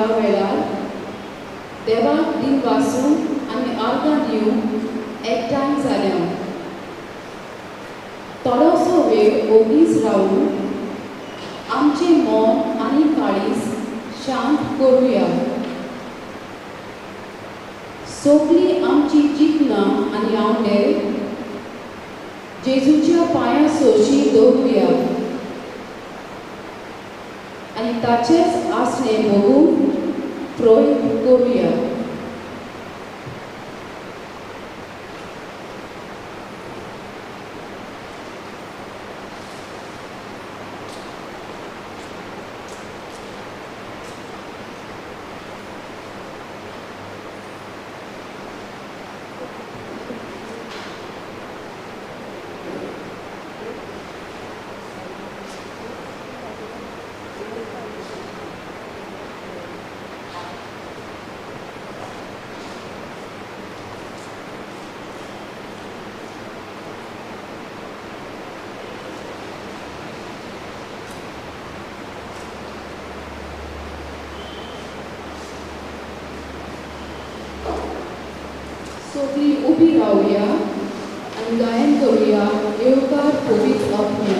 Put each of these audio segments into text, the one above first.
ह्या वेळार देवाक दिनवासून आनी आर्गां दिवन एकठांय जाल्या. थोडोसो वेळ ओगीच रावून आमचें मन आनी काळीज शांत करुया. सगळीं आमची चिंतनां आनी आंवडे जेजूच्या पांयां सोशी दवरुया आनी ताचेच आसणे बघून प्रयोग करुया. सगळीं उबी रावया आनी गायन करुया येवकार पवित्र आत्म्या.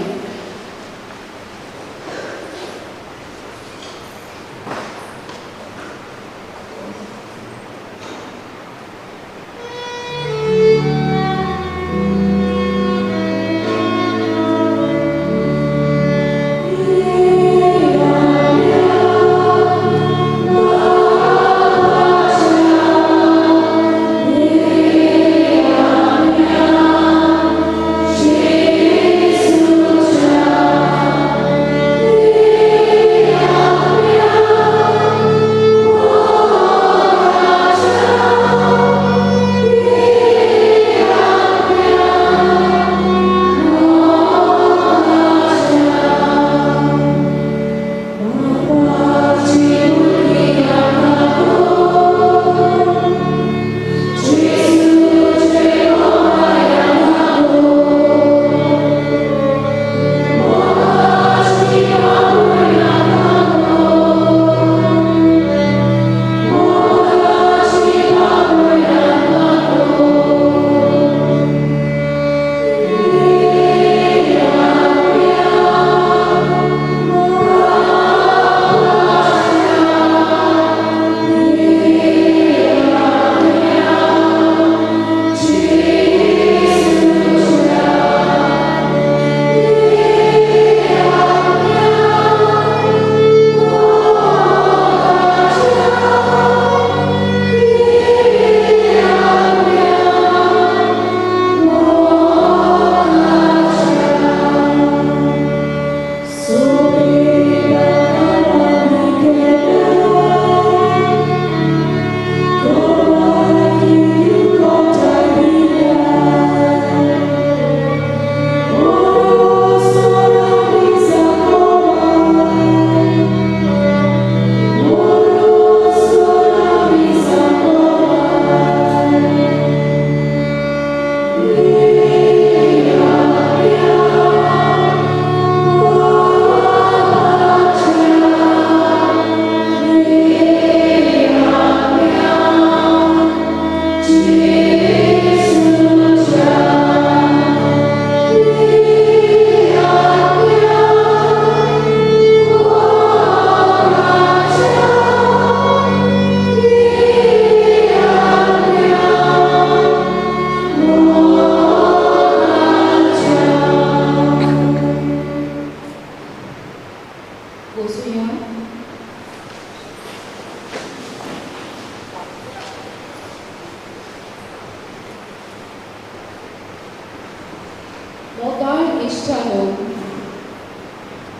मोगाळ इश्टानो,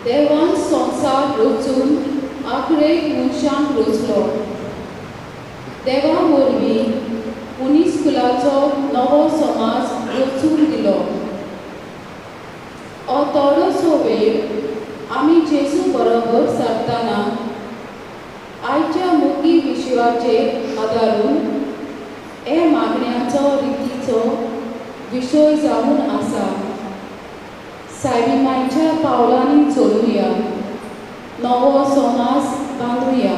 देवान संवसार रचून आखरेक मनशांक रचलो. देवा वरवीं मनीस कुलाचो नवो समाज रचून दिलो. हो थोडोसो वेळ आमी जेजू बरोबर सारतना आयच्या मोगी विशयाचेर आदारून हे मागण्याचो रितीचो विशय जावन आसा. सायबी मायच्या पावलांनी चलुया, नवो समाज बांदुया.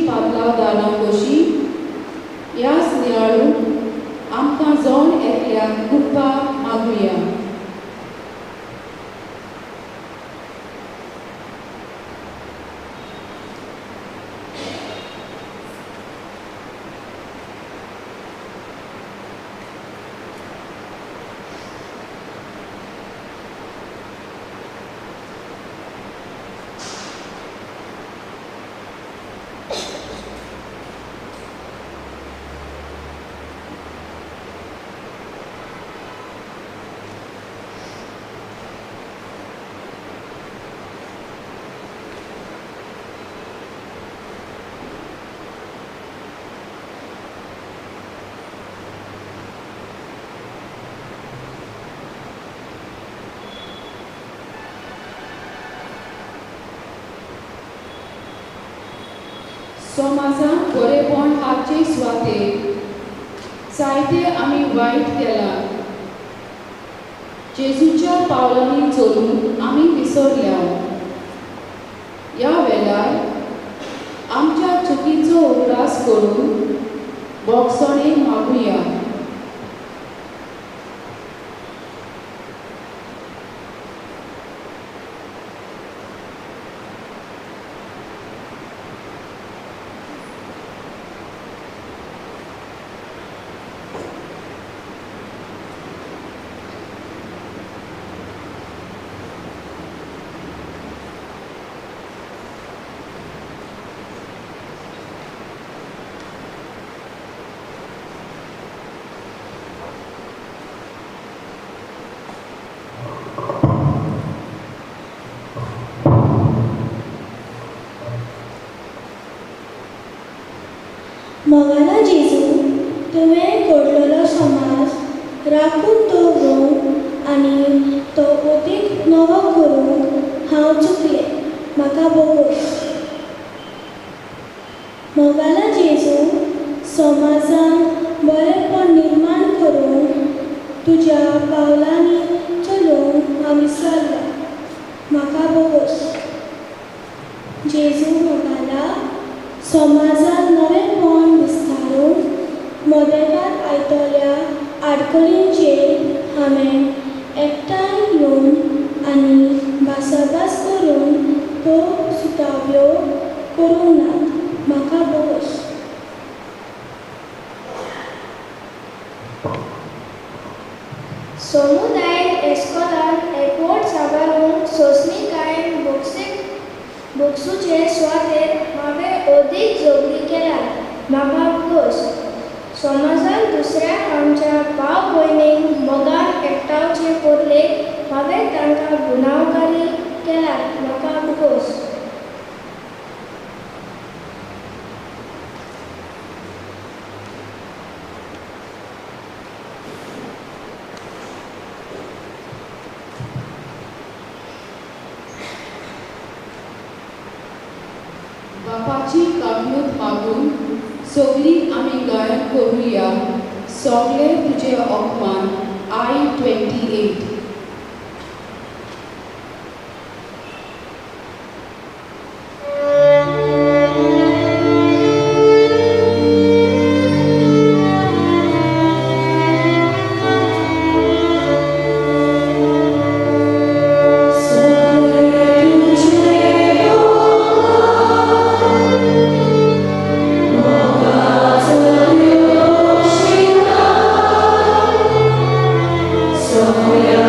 पातलावदारां कशी ह्याच नियाळून आमकां जण एकल्याक कृपा मागुया. समाजांत बरेपण हाचे सुवातेर जायते आमी वायट केलां. जेजूच्या पावलांनी चलून आमी विसरल्या. ह्या वेळार आमच्या चुकीचो उगडास करून बोगसणे मागुया. मोगाला जेजू, तुवें घडलेलो समाज राखून दवरूंक आनी तो अदीक नवो करूंक हांव चुकलें, म्हाका बोगोस. मोगाला जेजू, समाजांत बरेपण निर्माण करूंक तुज्या पावलांनी चलूंक हांव विसरलां, म्हाका बोगोस. जेजू मोगाला, समाजांत नवेपण विस्तारूंक मदेकात आयतल्या आडखळींचेर हांवें एकठांय येवन आनी भासाभास करून त्यो सुटाव्यो करूंक नात, म्हाका बोगोस. समुदायेन एस्कोलान एकवट साबारून सोंसणीकायेन भोगसुचे सुवातेर हांवें अदीक झगडीं केल्यात, म्हाका बोगोस. समाजांत दुसऱ्या आमच्या भाव भयणींक मोगान एकठांवचे बदले हांवें तांकां गुन्यांवकारी केल्यात, म्हाका बोगोस. बापाची काकलूत मागून सगळीं आमी गायन करुया सगळे तुजे अपमान I 28. So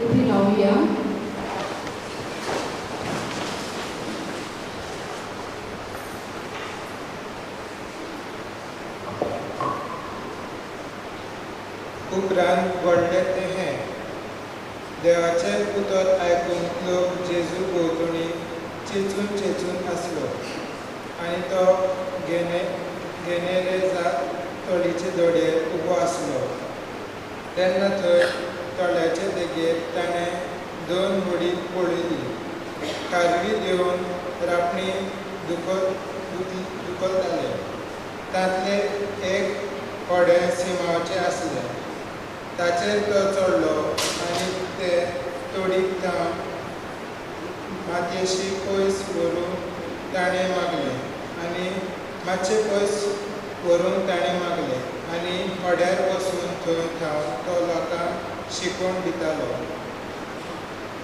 उबी रावया. उपरांत घडलें तें हें, देवाचें उतर आयकून लोक जेजू भोंवतणी चेंचून चेंचून आसलो आनी तो गेनेरेजा तळीचे दोडयेर उबो आसलो. तेन्ना थंय तळ्याचे देगेर ताणें दोन व्हडीं पळयलीं. खारवी देंवन रापणी दुखलताले. तांतलें एक व्हडें सिमांवचें आसलें. ताचेर तो चडलो आनी ते तोडीक थावन मातयेशी पयस व्हरूंक ताणें मागलें आनी मातशें पयस व्हरूंक ताणें मागलें आनी व्हड्यार बसून थंय थावन तो लोकांक शिकोवन दितालो.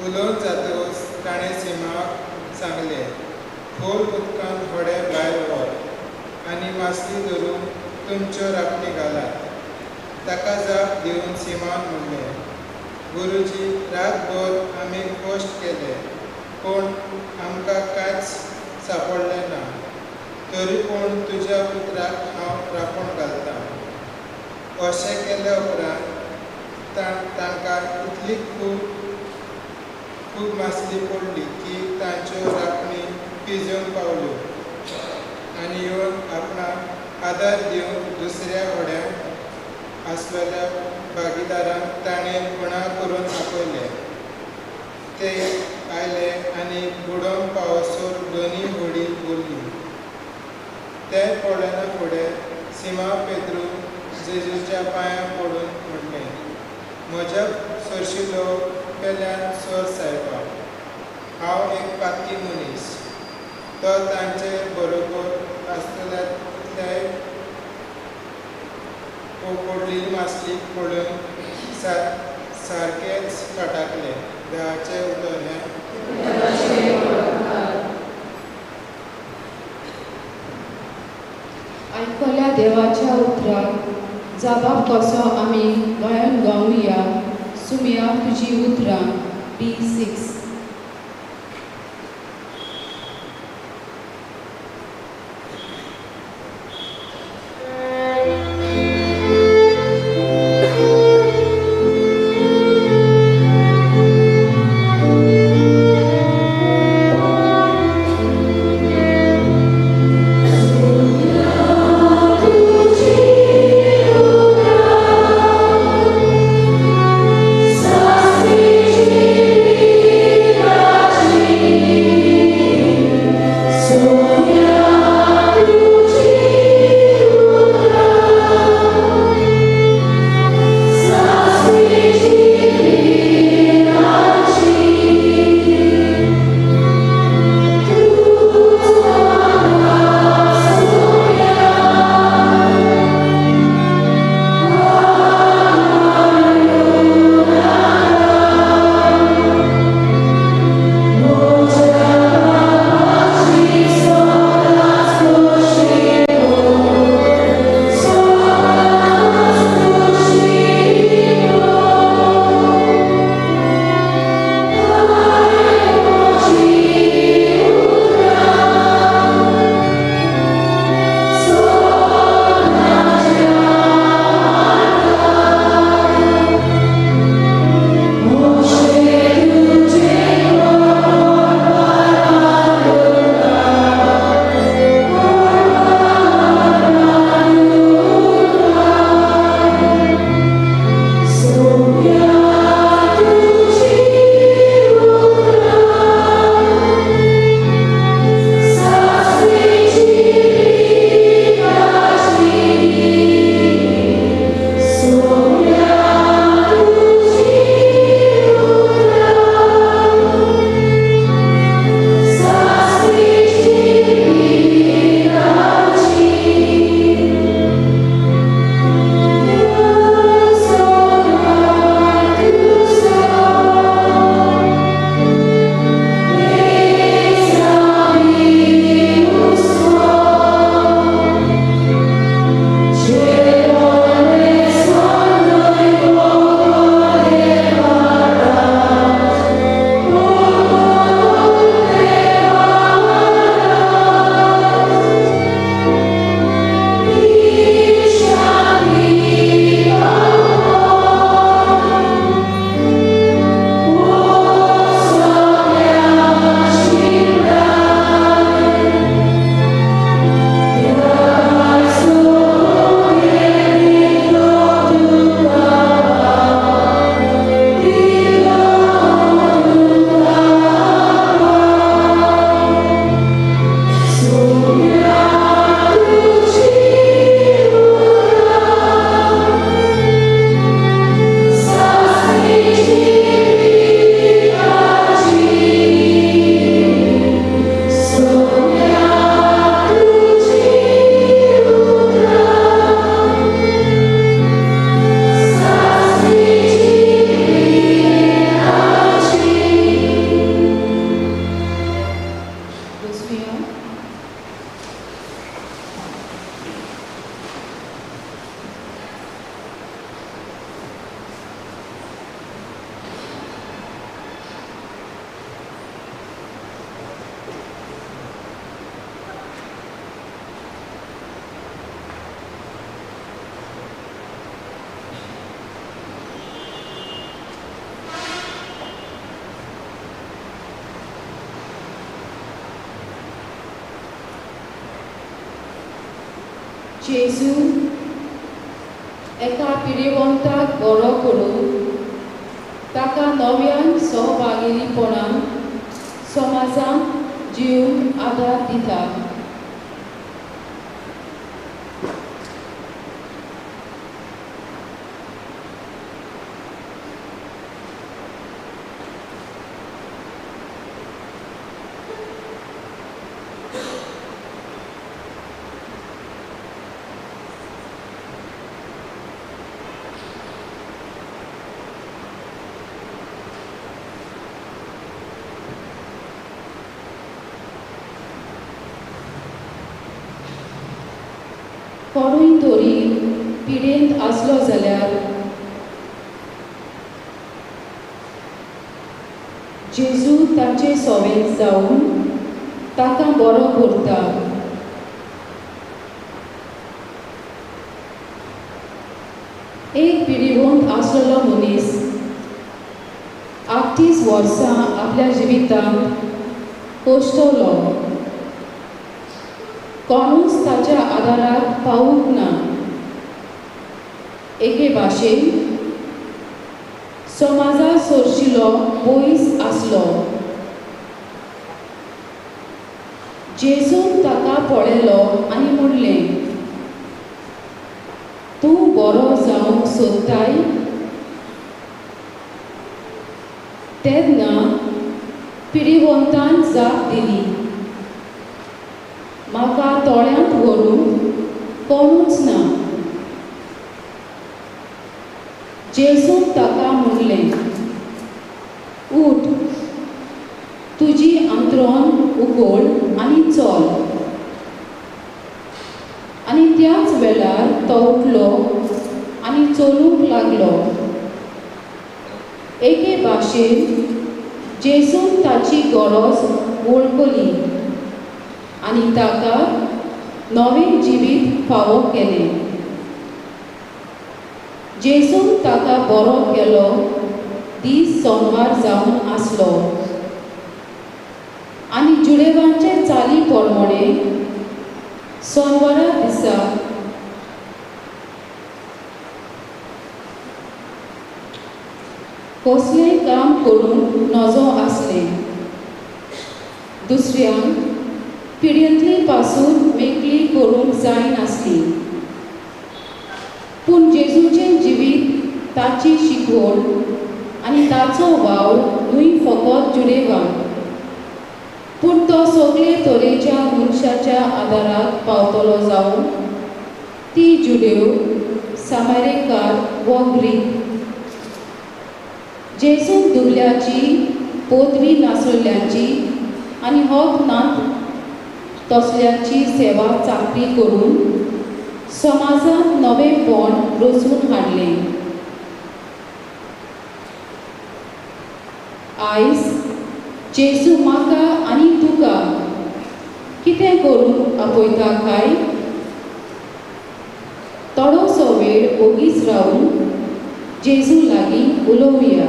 उलोवन जातकच ताणें सिमांवाक सांगलें, खोल उदकांत व्हडें भायर व्हर आनी मासली धरूंक तुमच्यो रापणी घालात. ताका जाप दिवन सिमांवान म्हणलें, गुरुजी, रातभर आमी कश्ट केले पूण आमकां कांयच सांपडलें ना, तरी पूण तुज्या उतराक हांव रांपण घालतां. अशें केल्या उपरांत तांकां इतली खूब खूब मासली पडली की तांच्यो रांपणी पिजूंक पावल्यो आनी येवन आपणाक आदार दिवंक दुसऱ्या व्हड्यांक आसलेल्या भागीदारांक ताणें गुणा करून आपयले. ते आयले आनी बुडोवंक पावसर दोनूय व्हडीं भरलीं. ते पळयना फुडें सिमांव पेद्रू जेजूच्या पांयां पडून म्हणलें, म्हज्या सरशिलो पेल्यान सर सायबा, हांव एक पातकी मनीस. तो तांचे बरोबर आसलेल्या पडलेली मासली पळोवन सारकेच कटाकले. देवाचें उतर हें. आयकल्या देवाच्या उतराक जाबाब कसो आमी गायन गावया. सुमया तुजी उतरां B6. Thank you. जेजू एका पिडेवंताक बरो करून ताका नव्यान सहभागीपणान समाजांत जिवंक आदार दिता. कोणूय तरी पिडेंत आसलो जाल्यार जेजू ताचे सोवें जावन ताका बरो करता. एक पिडिवंत आसलेलो मनीस 38 वर्सां आपल्या जिवितांत कश्टलो. कोणूच ताच्या आदाराक पावूंक ना. एके भाशेन समाजा सोरशिलो पयस आसलो. जेजून ताका पळयलो आनी म्हणलें, तूं बरो जावंक सोदताय? तेन्ना पिडिवंतान जाप दिली, म्हाका तोळ्यांत व्हरूंक कोणूच ना. जेजून ताका म्हणलें, उठ, तुजी अंत्रोन उगोळ आनी चल. आनी त्याच वेळार तो उठलो आनी चलूंक लागलो. एके भाशेन जेजून ताची गरज वळखली आनी ताका नवें जिवीत फावो केलें. जेजून ताका बरो केलो. दीस सोमवार जावन आसलो आनी जुडेवांचे चाली प्रमाणे सोमवारा दिसा कसलेंय काम करूंक नजो आसलें. दुसऱ्यांक पिडेंतली पासून मेकळी करूंक जायनासली. पूण जेजूचें जिवीत, ताची शिकवण आनी ताचो वावर न्हय फकत जुडेवांक, पूण तो सगळे तरेच्या मनशाच्या आदाराक पावतलो जावन ती जुडेव, सामारेकार वा ग्रीक. जेजून दुबल्याची, पदवी नासलेल्यांची आनी हक ना तसल्यांची सेवा चाकरी करून समाजांत नवेंपण रचून हाडलें. आयज जेजू म्हाका आनी तुका कितें करूंक आपयता काय? थोडोसो वेळ ओगीच रावून जेजू लागीं उलोवया.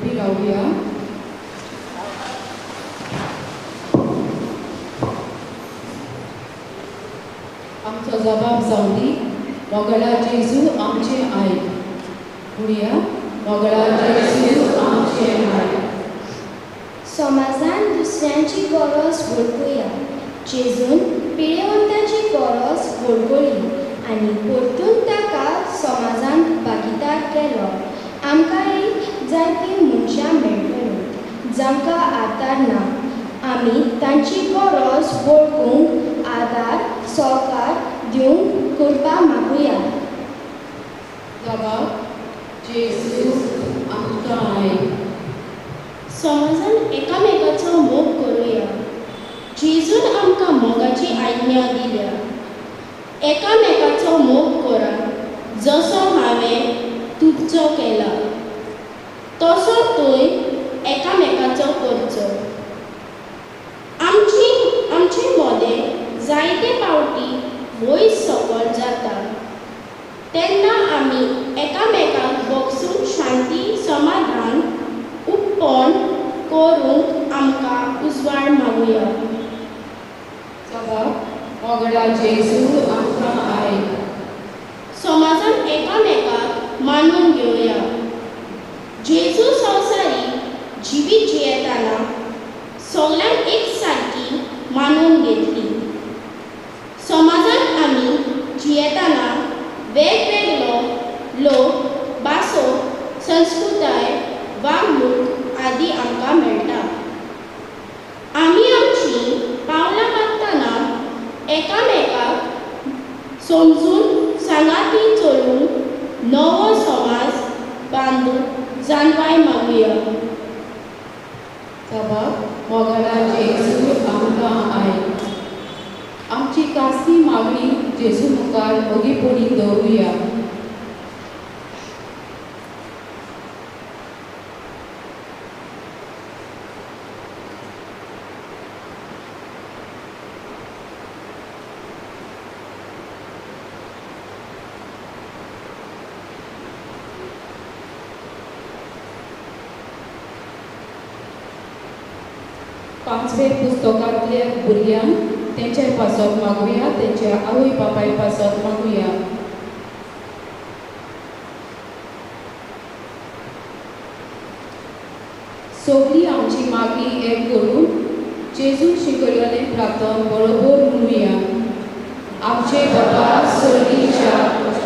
उबी रावया. आमचो जबाब जावं दी, मोगळा जेजू आमचें आयक. म्हणया, मोगळा जेजू आमचें आयक. समाजान दुसऱ्यांची गरज वळखुया. जेजून पिडेवंताची गरज वळखली आनी परतून ताका समाजान भागीदार केलो. आमकांय जायतीं मनशां मेळटलीं जांकां आदार ना. आमी तांची गरज वळखूंक आदार सहकार दिवंक कृपा मागुया. जबाब, जेजू आमकां आयक. समाजान एकामेकाचो मोग करुया. जेजून आमकां मोगाची आज्ञा दिल्या. एकामेकाचो मोग करा, जसो हांवें तुमचो केला तसो तुंय एकामेकाचो करचो. आमचे मोदें जायते पावटी वयर सकयल जाता तेन्ना आमी एकामेकाक बगसून शांती समाधान उपपण करूंक आमकां उजवाड मागुया. जबाब, मोगळा जेजू आमकां आयक. समाजान एकामेकाक मानून घेवया. जेजू संवसारी जिवीत जियेतना सगल्यांक एक सारकी मानून घेतली. समाजान आमी जियेतना वेगवेगळो लोक, भासो, संस्कृताय, वागणूक आदी आमकां मेळटा. आमी आमची पावलां मारतना एकामेकाक समजून सांगाती चलून नवो समाज बांदून जाणवाय मागुया. जबाब, मोगळा जेजू आमकां आयक. आमची कासी मागणी जेजू मुखार ओगीपणी दवरुया. पांचवे पुस्तकांतल्या भुरग्यांक तेंच्या पासत मागुया, तेंच्या आवय बापाय पासत मागुया. सगळी आमची मागणी एक करून जेजू शिकयलें प्रार्थन बरोबर म्हणुया. आमचे बाबा स्वर्गीच्या,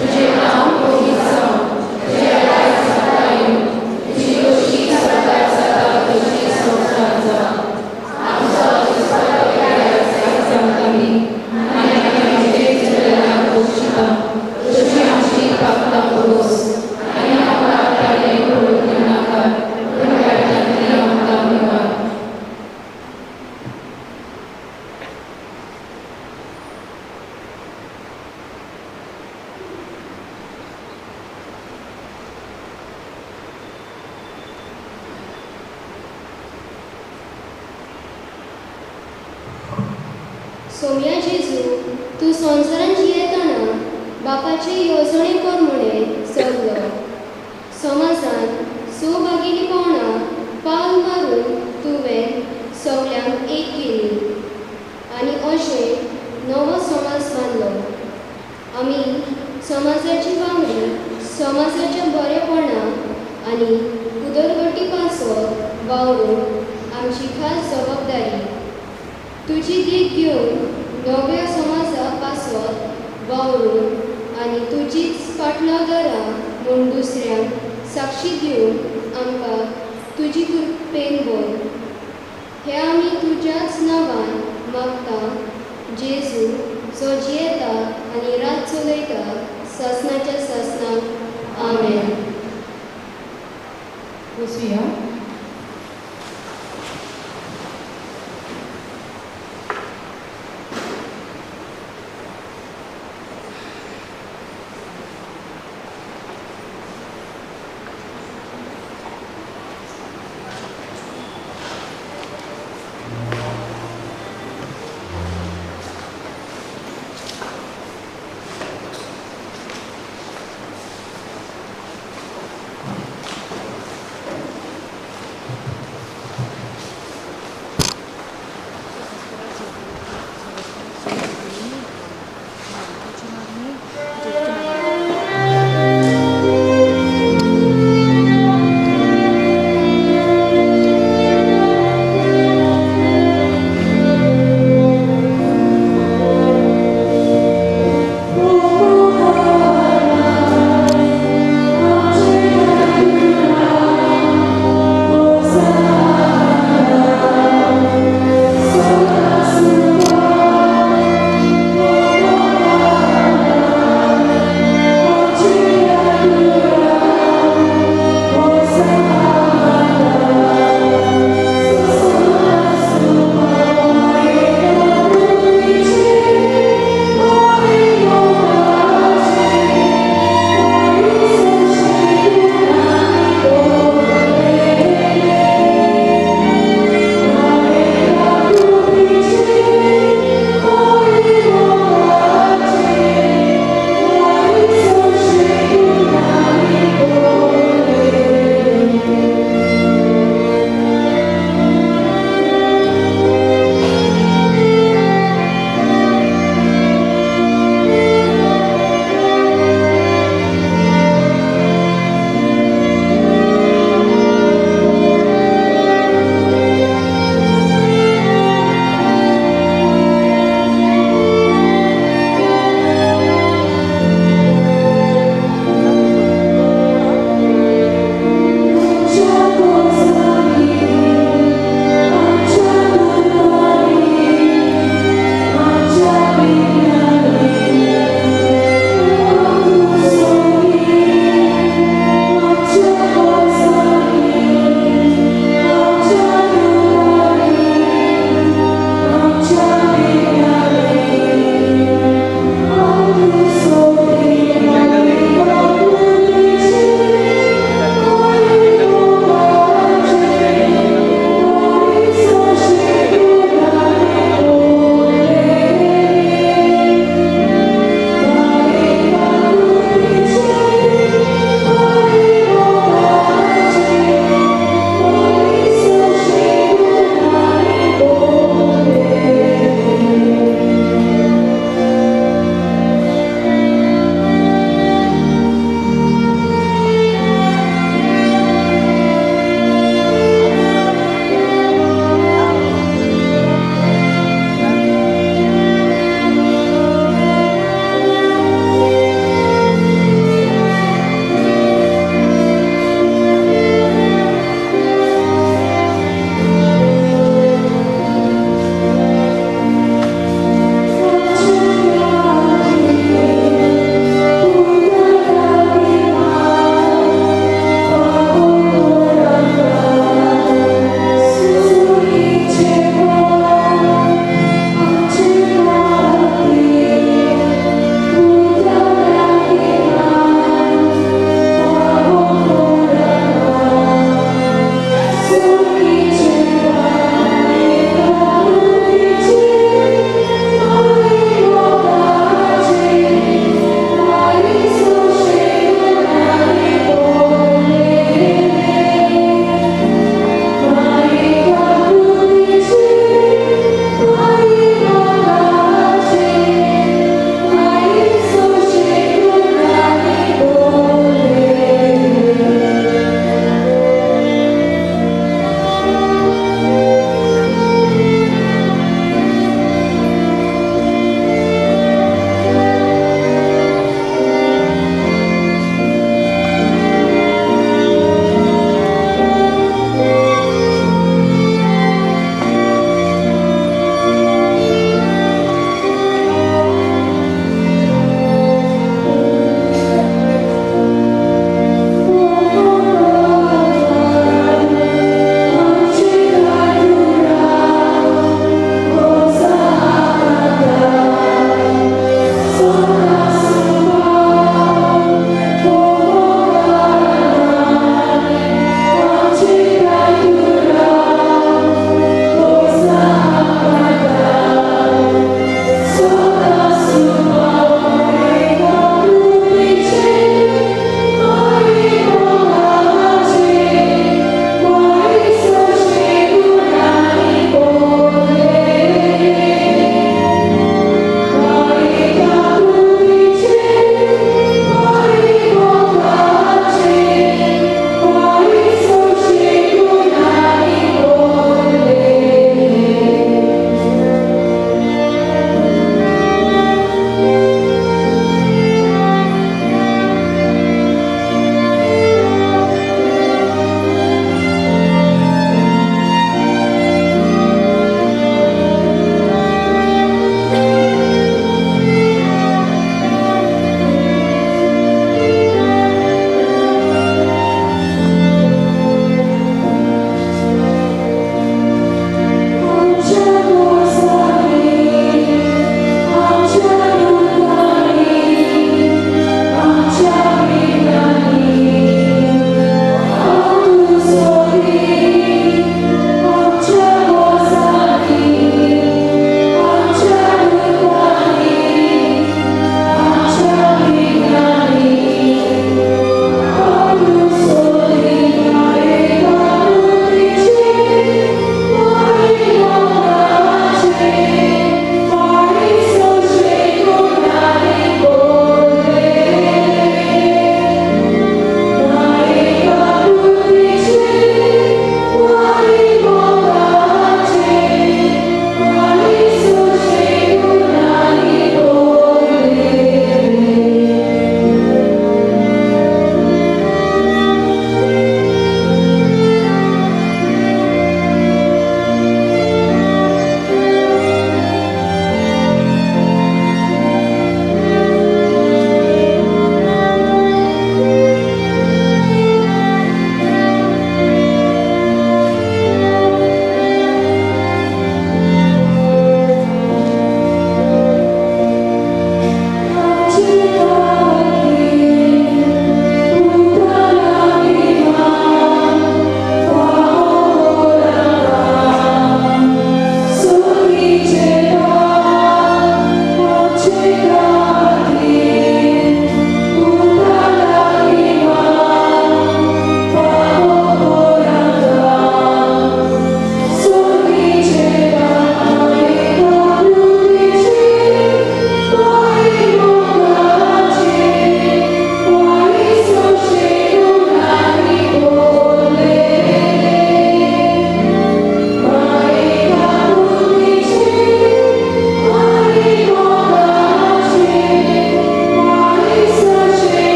तुजें नांव पवित्र जावं, तुजें राज्य जाता येवं, तुजी खोशी जाता जाता तुजी संवसार जावं. सोम्या जेजू, तूं संवसारांत जियेतना बापाची येवजणे कर म्हणे सरलो. समाजान सहभागिनीपणा पावल मारून तुवें सगल्यांक एक केली आनी अशें नवो समाज बांदलो. आमी समाजाची वांगडी समाजाच्या बरेपणा आनी उदरगती पासत वावरूंक आमची खास जबाबदारी. तुजी देख घेवन नव्या समाजा पासत वावरून आनी तुजीच फाटलावदारां म्हूण दुसऱ्यांक साक्षी दिवन आमकां तुजी कृपेन भर. हें आमी तुज्याच नांवान मागता, जेजू, जो जियेता आनी रात चलयता सासणाच्या सासणाक. आमेन. वचुया.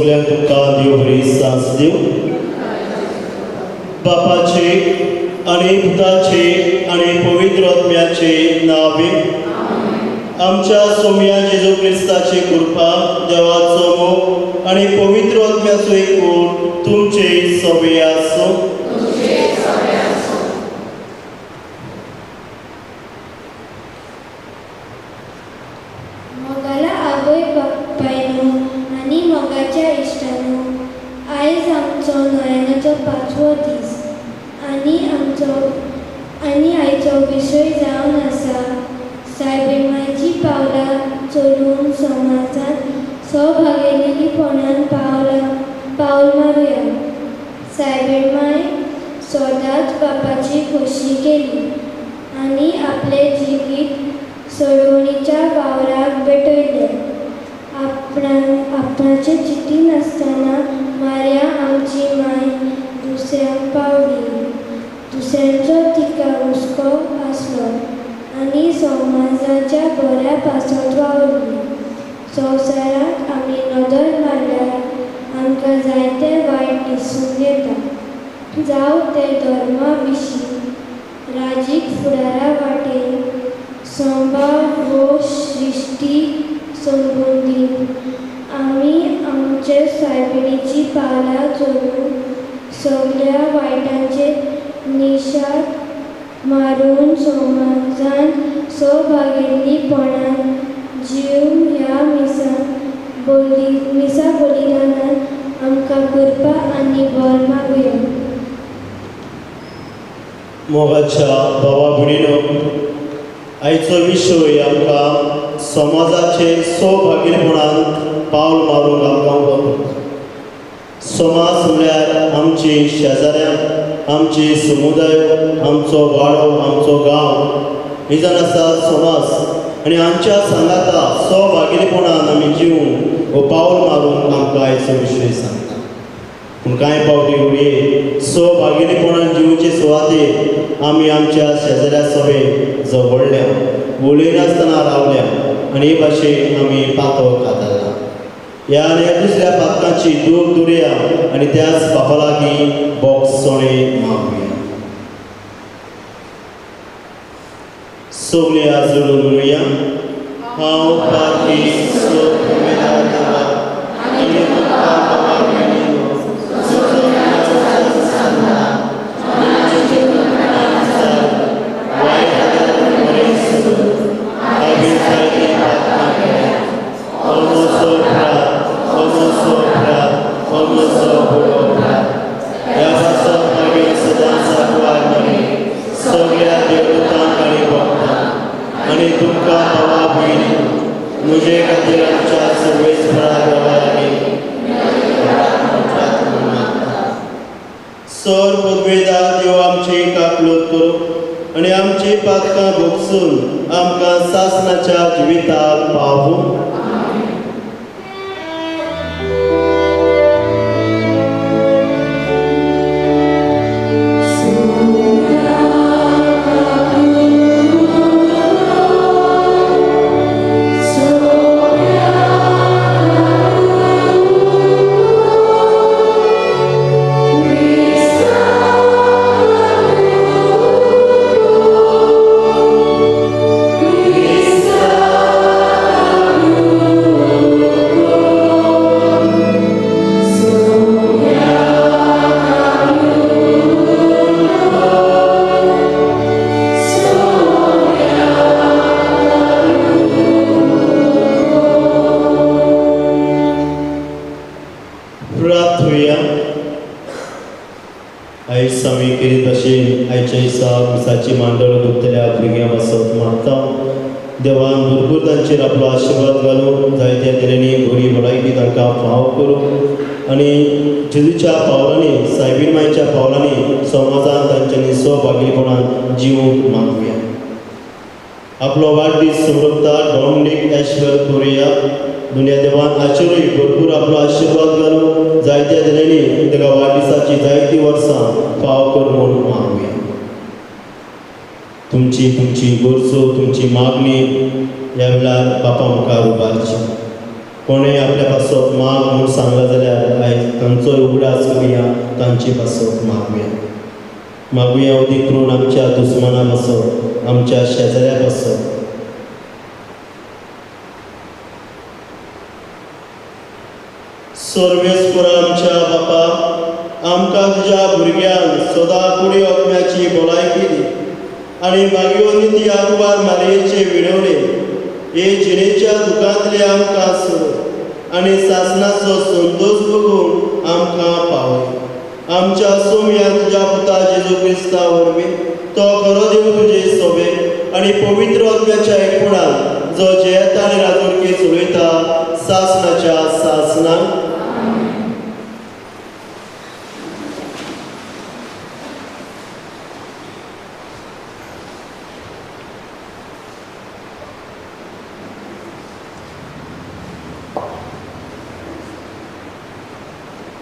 सगळ्यांक तुमकां देव बरी सांस दिवं. बापाचे आनी पुताचे आनी पवित्र आत्म्याचे नांवे आमच्या सोम्या जेजू क्रिस्ताची कृपा, देवाचो मोग आनी पवित्र आत्म्याचो एकवट तुमचे सगळे आसूं. मोगाला आवय बापायनो आनी मोगाच्या इश्टानो, आयज आमचो नोव्हेंनाचो 5वो दीस आनी आमचो आनी आयचो विशय जावन आसा सायबीण पावलां चलून समाजांत सहभागेलेपणान पावल मारुया. सायबीण माय सदांच बापाची खोशी केली आनी आपलें जिवीत सोडवणीच्या वावराक भेटयलें. आपणाचे चिंती नासतना मार्या आमची माय दुसऱ्यांक पावली. दुसऱ्यांचो तिका हुस्को आसलो आनी समाजाच्या बऱ्या पासत वावरली. संवसारांत आमी नदर मारल्यार आमकां जायते वायट दिसून येता, जावं तें धर्मा विशीं, राजीक फुडारा वाटेन, संभाव वो सृश्टी संबंदी. आमी आमचे सायबिणीची पावलां चलून सगळ्या वायटांचेर निशाद मारून समाजांत सहभागीपणान जीव ह्या मिसा बलिदानान आमकां कृपा आनी बल मागुया. मोगाच्या भावा भयणीनो, आयचो विशय आमकां समाजाचे सहभागीपणान पावल मारूंक आमकां उलो. समाज म्हळ्यार आमची शेजाऱ्यां, आमची समुदाय, आमचो वाडो, आमचो गांव, ही जावन आसा समाज. आनी आमच्या सांगाता सहभागीपणान आमी जिवन वो पावल मारून आमकां आयचो विशय सांगता. पूण कांय फावटी घडये सहभागीपणान जिवचे सुवातेर आमी आमच्या शेजाऱ्या सवे झगडल्या, उलयनासतना रावल्या आनी हे भाशेन आमी पातक हाताळ्ळा. ह्या आनी दुसऱ्या पातकांची दूख दुरया आनी त्याच बापा लागीं बोगसणे मागुया. सगळे आज म्हणुया, हांव पापी आनी तुमकां बाबा भयणीनो, सर पदवेदा देव आमचे काकलूत करूं आनी आमची पातकां भोगसून आमकां सासणाच्या जिविताक पावूं. आयज आमी केली भाशेन आयच्या दिसा मिसाची मांडळ दुखतल्या भुरग्यां पासत मागता. देवान भरपूर तांचेर आपलो आशिर्वाद घालून जायत्या तरेनी बरी भलायकी तांकां फाव करूं आनी जेजूच्या पावलांनी, सायबीण मायच्या पावलांनी समाजान तांच्यांनी सहभागीपणान जिवंक मागुया. आपलो वाडदीस समृपता डॉमनीक एश्वर कोरिया. दुनिया देवान हाचेरूय भरपूर आपलो आशिर्वाद घालून जायत्या तरेनी ताका वाडदिसाची जायतीं वर्सां फाव कर म्हूण मागुया. तुमची तुमची गरजो, तुमची मागणी ह्या वेळार बापा मुखार उबारची. कोणें आपल्या पासत माग म्हूण सांगलां जाल्यार आयज तांचो उगडास करुया, तांचे पासत मागुया. मागुया अदीक करून आमच्या दुस्माना पासत, आमच्या शेजाऱ्या पासत. सर्वेस्पर आमच्या बापा, आमकां तुज्या भुरग्यान सदां कुडी आत्म्याची भलायकी दी आनी मागीर ती आंकवार मारयेचे विणवणे हे जिणेच्या दुखांतले आमकां सोड आनी सासणाचो संतोश बघून आमकां पावय. आमच्या सोम्या तुज्या पुता जेजू क्रिस्ता वरवीं तो खरो देव तुजे सोबे आनी पवित्र आत्म्याच्या एकपणान जो जयता आनी राजवटके चलयता सासणाच्या सासणाक.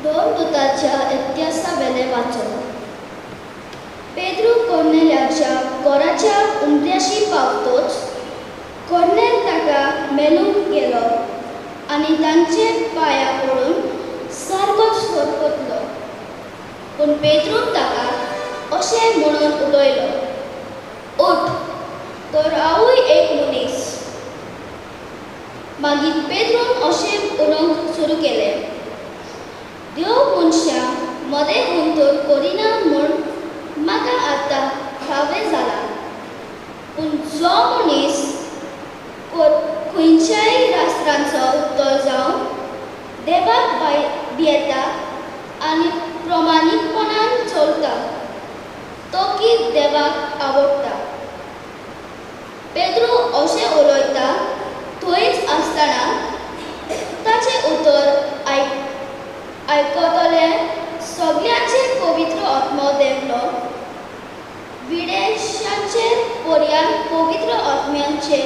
दोन दुताच्या इतिहासावेले वाचन. पेद्रू कोर्नेल्याच्या घराच्या उमऱ्याशी पावतोच कोर्नेल ताका मेलूंक गेलो आनी तांचे पांया पडून सारकोच सरपटलो. पूण पेद्रून ताका अशें म्हणून उडयलो, उठ, तर हांवूय एक मनीस. मागीर पेद्रून अशें उलोवंक सुरू केलें, देव मनशां मदें हुंतर करिना म्हूण म्हाका आतां ठावें जालां. पूण जो मनीस खंयच्याय राष्ट्रांचो तो जावं देवाक भियेता आनी प्रमाणीकपणान चलता तो की देवाक आवडटा. पेद्रू अशें उलयता थंयच आसतना ताचें उतर आयकतले सगळ्यांचे पवित्र आत्मो देंवलो. विदेशांचे पर्यान पवित्र आत्म्यांचे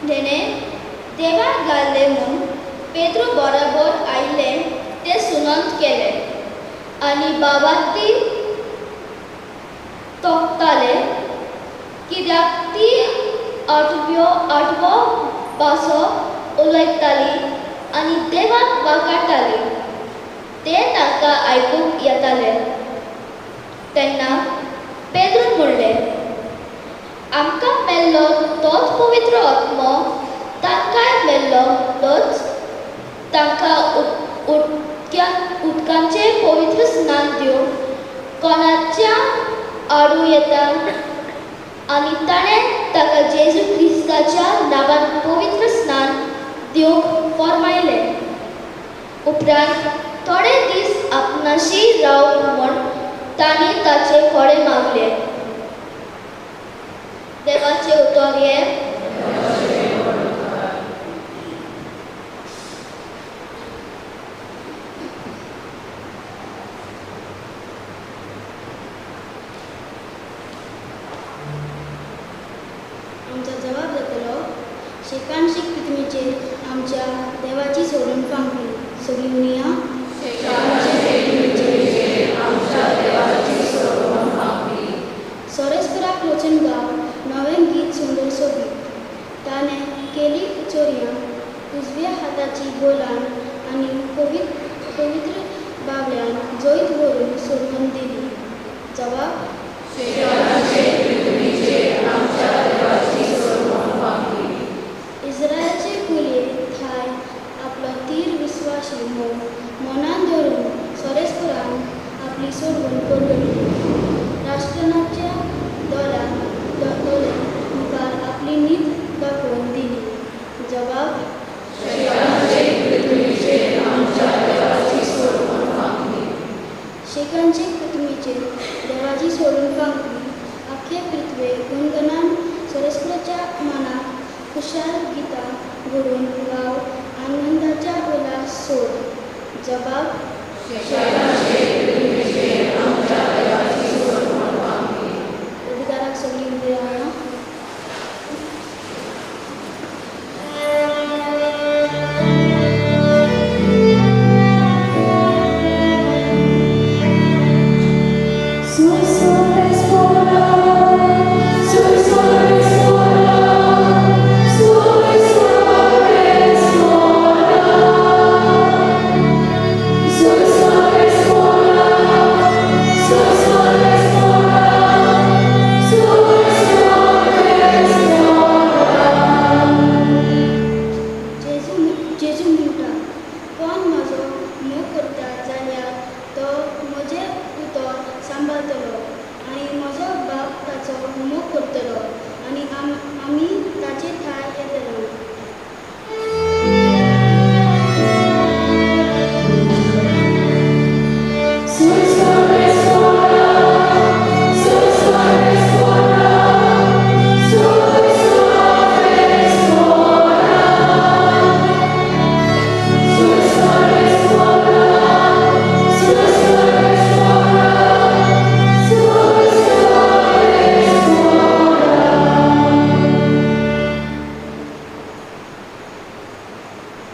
देणे देवाक घाल्ले म्हूण पेद्रू बराबर आयिल्ले ते सुनंत केले आनी बाबाती तोखताले कित्याक ती आठवो भासो उलयताली आनी देवाक वाकाडटाली. ते तांकां आयकूंक येताले. तेन्ना पेद्रून म्हणलें, आमकां मेल्लो तोच पवित्र आत्मो तांकांय मेल्लो तोच तांकां उदकाचें पवित्र स्नान दिवन कोणाच्या आडू येता. आनी ताणें ताका जेजू क्रिस्ताच्या नांवान पवित्र स्नान दिवंक फर्मायलें. उपरांत थोडे दीस आपणाशी राव म्हूण तांणी ताचे कडेन मागले. देवाचें उतर हें. आमचो जबाब जातलो, शेकानशीक पृथ्वीचेर आमच्या देवाची सोडून फांकली सगळी म्हणया. सोरेस्पराक वचून गांव नवें गीत सुंदर सोबीत ताणें केली चोरयां उजव्या हाताची गोलान आनी पवित्र बावल्यान जैत व्हरून सोडून दिली. जबाब, इस्रायलचे कुलये थाय आपलो तीर विस्वाशी मोग मनान धरून सोरेस्परान आपली सोडवण परगटली. राष्ट्राच्या दोळ्या मुखार आपली नीत दाखोवन दिली. जबाब, शेकांचे पृथ्वीचेर देवाची सोडून फांकली आख्खे पृथ्वे गुणगणान सोरेस्पराच्या मनाक खुशाल गितां घडून गांव आनंदाच्या उल्हास सोड. जबाब, अधिकाराक सगळी उलया. Sui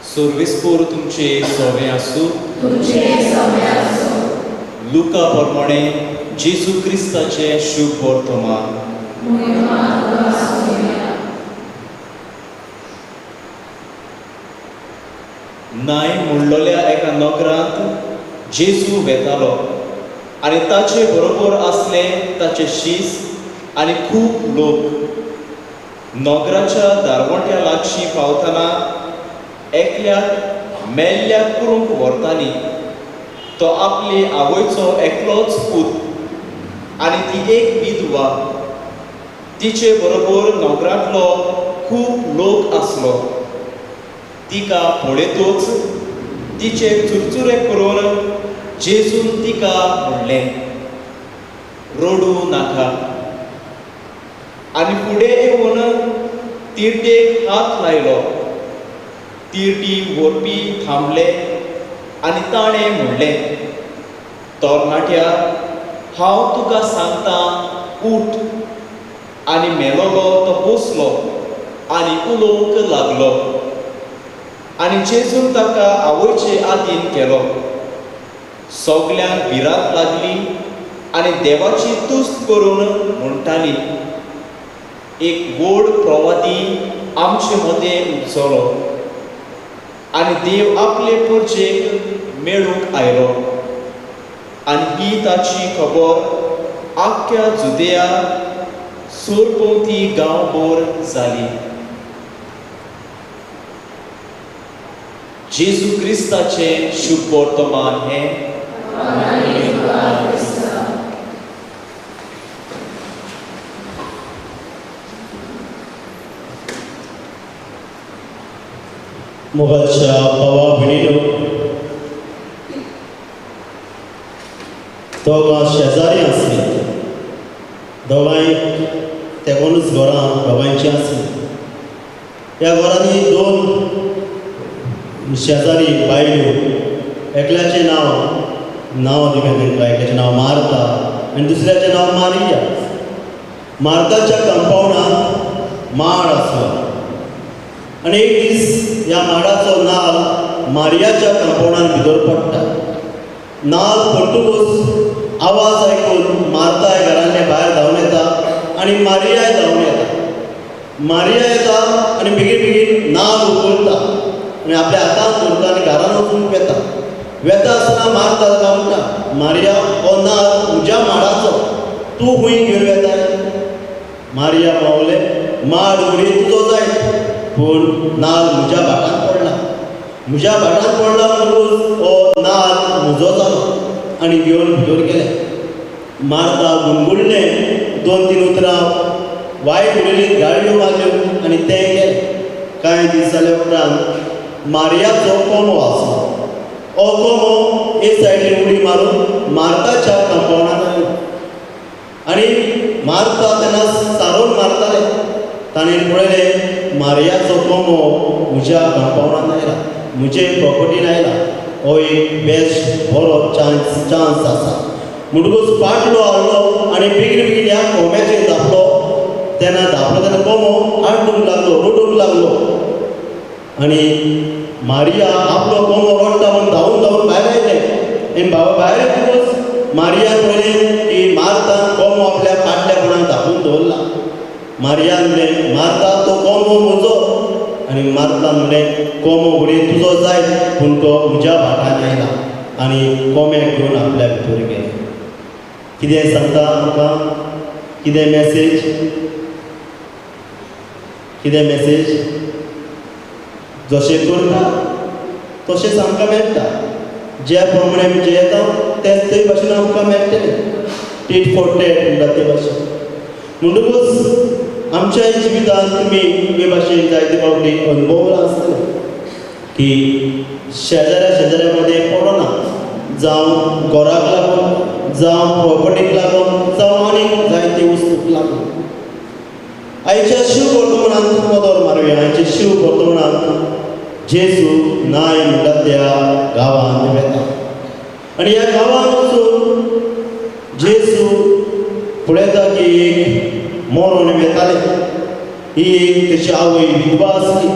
सुर्विस्पूर तुमचे सोवे आसूं. तुमचे सवे आसूं. लुका प्रमाणे जेजू क्रिस्ताचे शुभ वर्तमान. महिमा तुका सोम्या. नाय म्हणलोल्या एका नगरांत जेजू वेतालो आनी ताचे बरोबर आसले ताचे शीस आनी खूब लोक. नगराच्या दारवंट्या लागशीं पावतना एकल्याक मेल्ल्याक करूंक व्हरताली. तो आपले आवयचो एकलोच पूत आनी ती एक विधवा. तिचे बरोबर नगरांतलो खूब लोक आसलो. तिका पळयतूच तिचे चुरचुरे करून जेजून तिका म्हणलें, रडूं नाका. आनी फुडें येवन तिरटेक हात लायलो. तिरटी व्हरपी थांबले आनी ताणें म्हणलें, तरणाट्या, हांव तुका सांगता, उठ. आनी मेलोलो तो बसलो आनी उलोवंक लागलो. आनी जेजून ताका आवयचे आदीन केलो. सगल्यांक भिरांत लागली आनी देवाची तुस्त करून म्हणटाली, एक व्हड प्रवादी आमचे मदें उपजलो आनी देव आपले परजेक मेळूंक आयलो. आनी ही ताची खबर आख्ख्या जुदेया सरभोंवती गांवभर जाली. जेजू क्रिस्ताचें शुभ वर्तमान हें. मोगाच्या भावा भयणीनो, दोगां शेजारी आसली. दोगांय तेगोनूच घरां दोगांयचीं आसली. ह्या घरांनी दोन शेजारी बायल्यो, एकल्याचें नांव नांव दिवया तांकां, एकल्याचें नांव मार्ता आनी दुसऱ्याचें नांव मारिया. मार्ताच्या कंपावंडांत माड आसलो आनी एक दीस ह्या माडाचो नाल मारियाच्या कंपावंडांत भितर पडटा. नाल पडटकूच आवाज आयकून मार्ताय घरांतले भायर धांवन येता आनी मारियाय धांवन येता. मारिया येता आनी बेगीन बेगीन नाल उखलता आनी आपल्या हातान धरता आनी घरान वचून वेता. वेता आसतना मार्ता ताका म्हणटा, मारिया, हो नाल म्हज्या माडाचो, तूं खंय घेवन वेताय? मारिया पावलें, माड घडये तुजो जायत, पूण नाल म्हज्या भाटांत पडला. म्हज्या भाटांत पडला म्हणटकूच हो नाल म्हजो जालो. आनी घेवन भितर गेलें. मार्ता गुणगुणलें, दोन तीन उतरां वायट उलयली, गाळयो मारल्यो आनी तें गेलें. कांय दीस जाल्या उपरांत मारियाचो कोमो आसलो. हो कोमो एक सायडीन उडी मारून मार्ताच्या कंपावंडांत आयलो आनी मार्ता तेन्ना सारोवन मारतालें. ताणें पळयलें, मारियाचो कोमो म्हज्या कंपावंडांत आयला, म्हजे प्रॉपर्टीन आयला, हो एक बेस्ट बरो चान्स आसा. म्हणटकूच पाटलो हाडलो आनी बेगीन बेगीन ह्या कोम्याचेर धांपलो. तेन्ना धांपलो तेन्ना कोमो आड्डूंक लागलो, रडूंक लागलो. आनी मारिया आपलो कोमो रडटा म्हूण धांवून धांवून भायर आयलें. आनी बाबा भायर येतकूच मारियान पळयलें की मार्तान कोमो आपल्या पाटल्या कोणाक धांपून दवरला. मारियान म्हणलें, मार्ता, तो कोमो म्हजो. आनी मार्तान म्हणलें, कोमो घडये तुजो जायत, पूण तो म्हज्या भाटान आयला. आनी कोम्याक घेवन आपल्या भितर गेलें. कितें सांगता आमकां? कितें मॅसेज? कितें मॅसेज? जशें करता तशेंच आमकां मेळटा. ज्या प्रमाणे आमी जियेता तेच ते भाशेन आमकां मेळटलें. टीट फॉर टॅट म्हणटा ते भाशेन. म्हणटकूच आमच्या जिवितांत तुमी हे भाशेन जायते फावटी अनुभवला आसतलें की शेजाऱ्या शेजाऱ्या मदें पडना, जावं घराक लागून, जावं प्रॉपर्टीक लागून, जावं आनीक जायते वस्तूक लागून. आयच्या शिव वर्तमानांत मदर मारुया. आयच्या शिव वर्तमानांत जेजू नाय म्हणटा त्या गांवांत वेता आनी ह्या गांवांत वचून जेजू पळयता की एक मरोण वेताले. ही एक तेची आवय विधवा आसली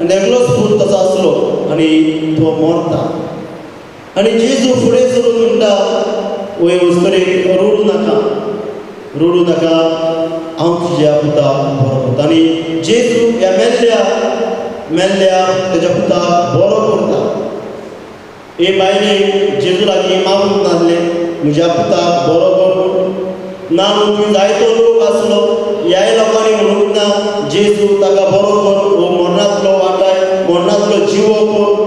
आनी एकलोच पूत तसो आसलो आनी आनी तो मरता. आनी जेजू फुडें सरून म्हणटा, वय वस्तुरेक रडूं नाका, रडूं नाका, हांव तुज्या पुताक बरो करता. आनी जेजू ह्या मेल्ल्या मेल्ल्या तेज्या पुताक बरो करता. हे बायलेक जेजू लागीं मागूंक नासलें म्हज्या पुताक बरो कर म्हूण. ना म्हणून जायतो लोक आसलो, ह्याय लोकांनी म्हणूंक ना जेजू ताका बरो कर, हो मरणांतलो वाटाय, मरणांतलो जिवो कर,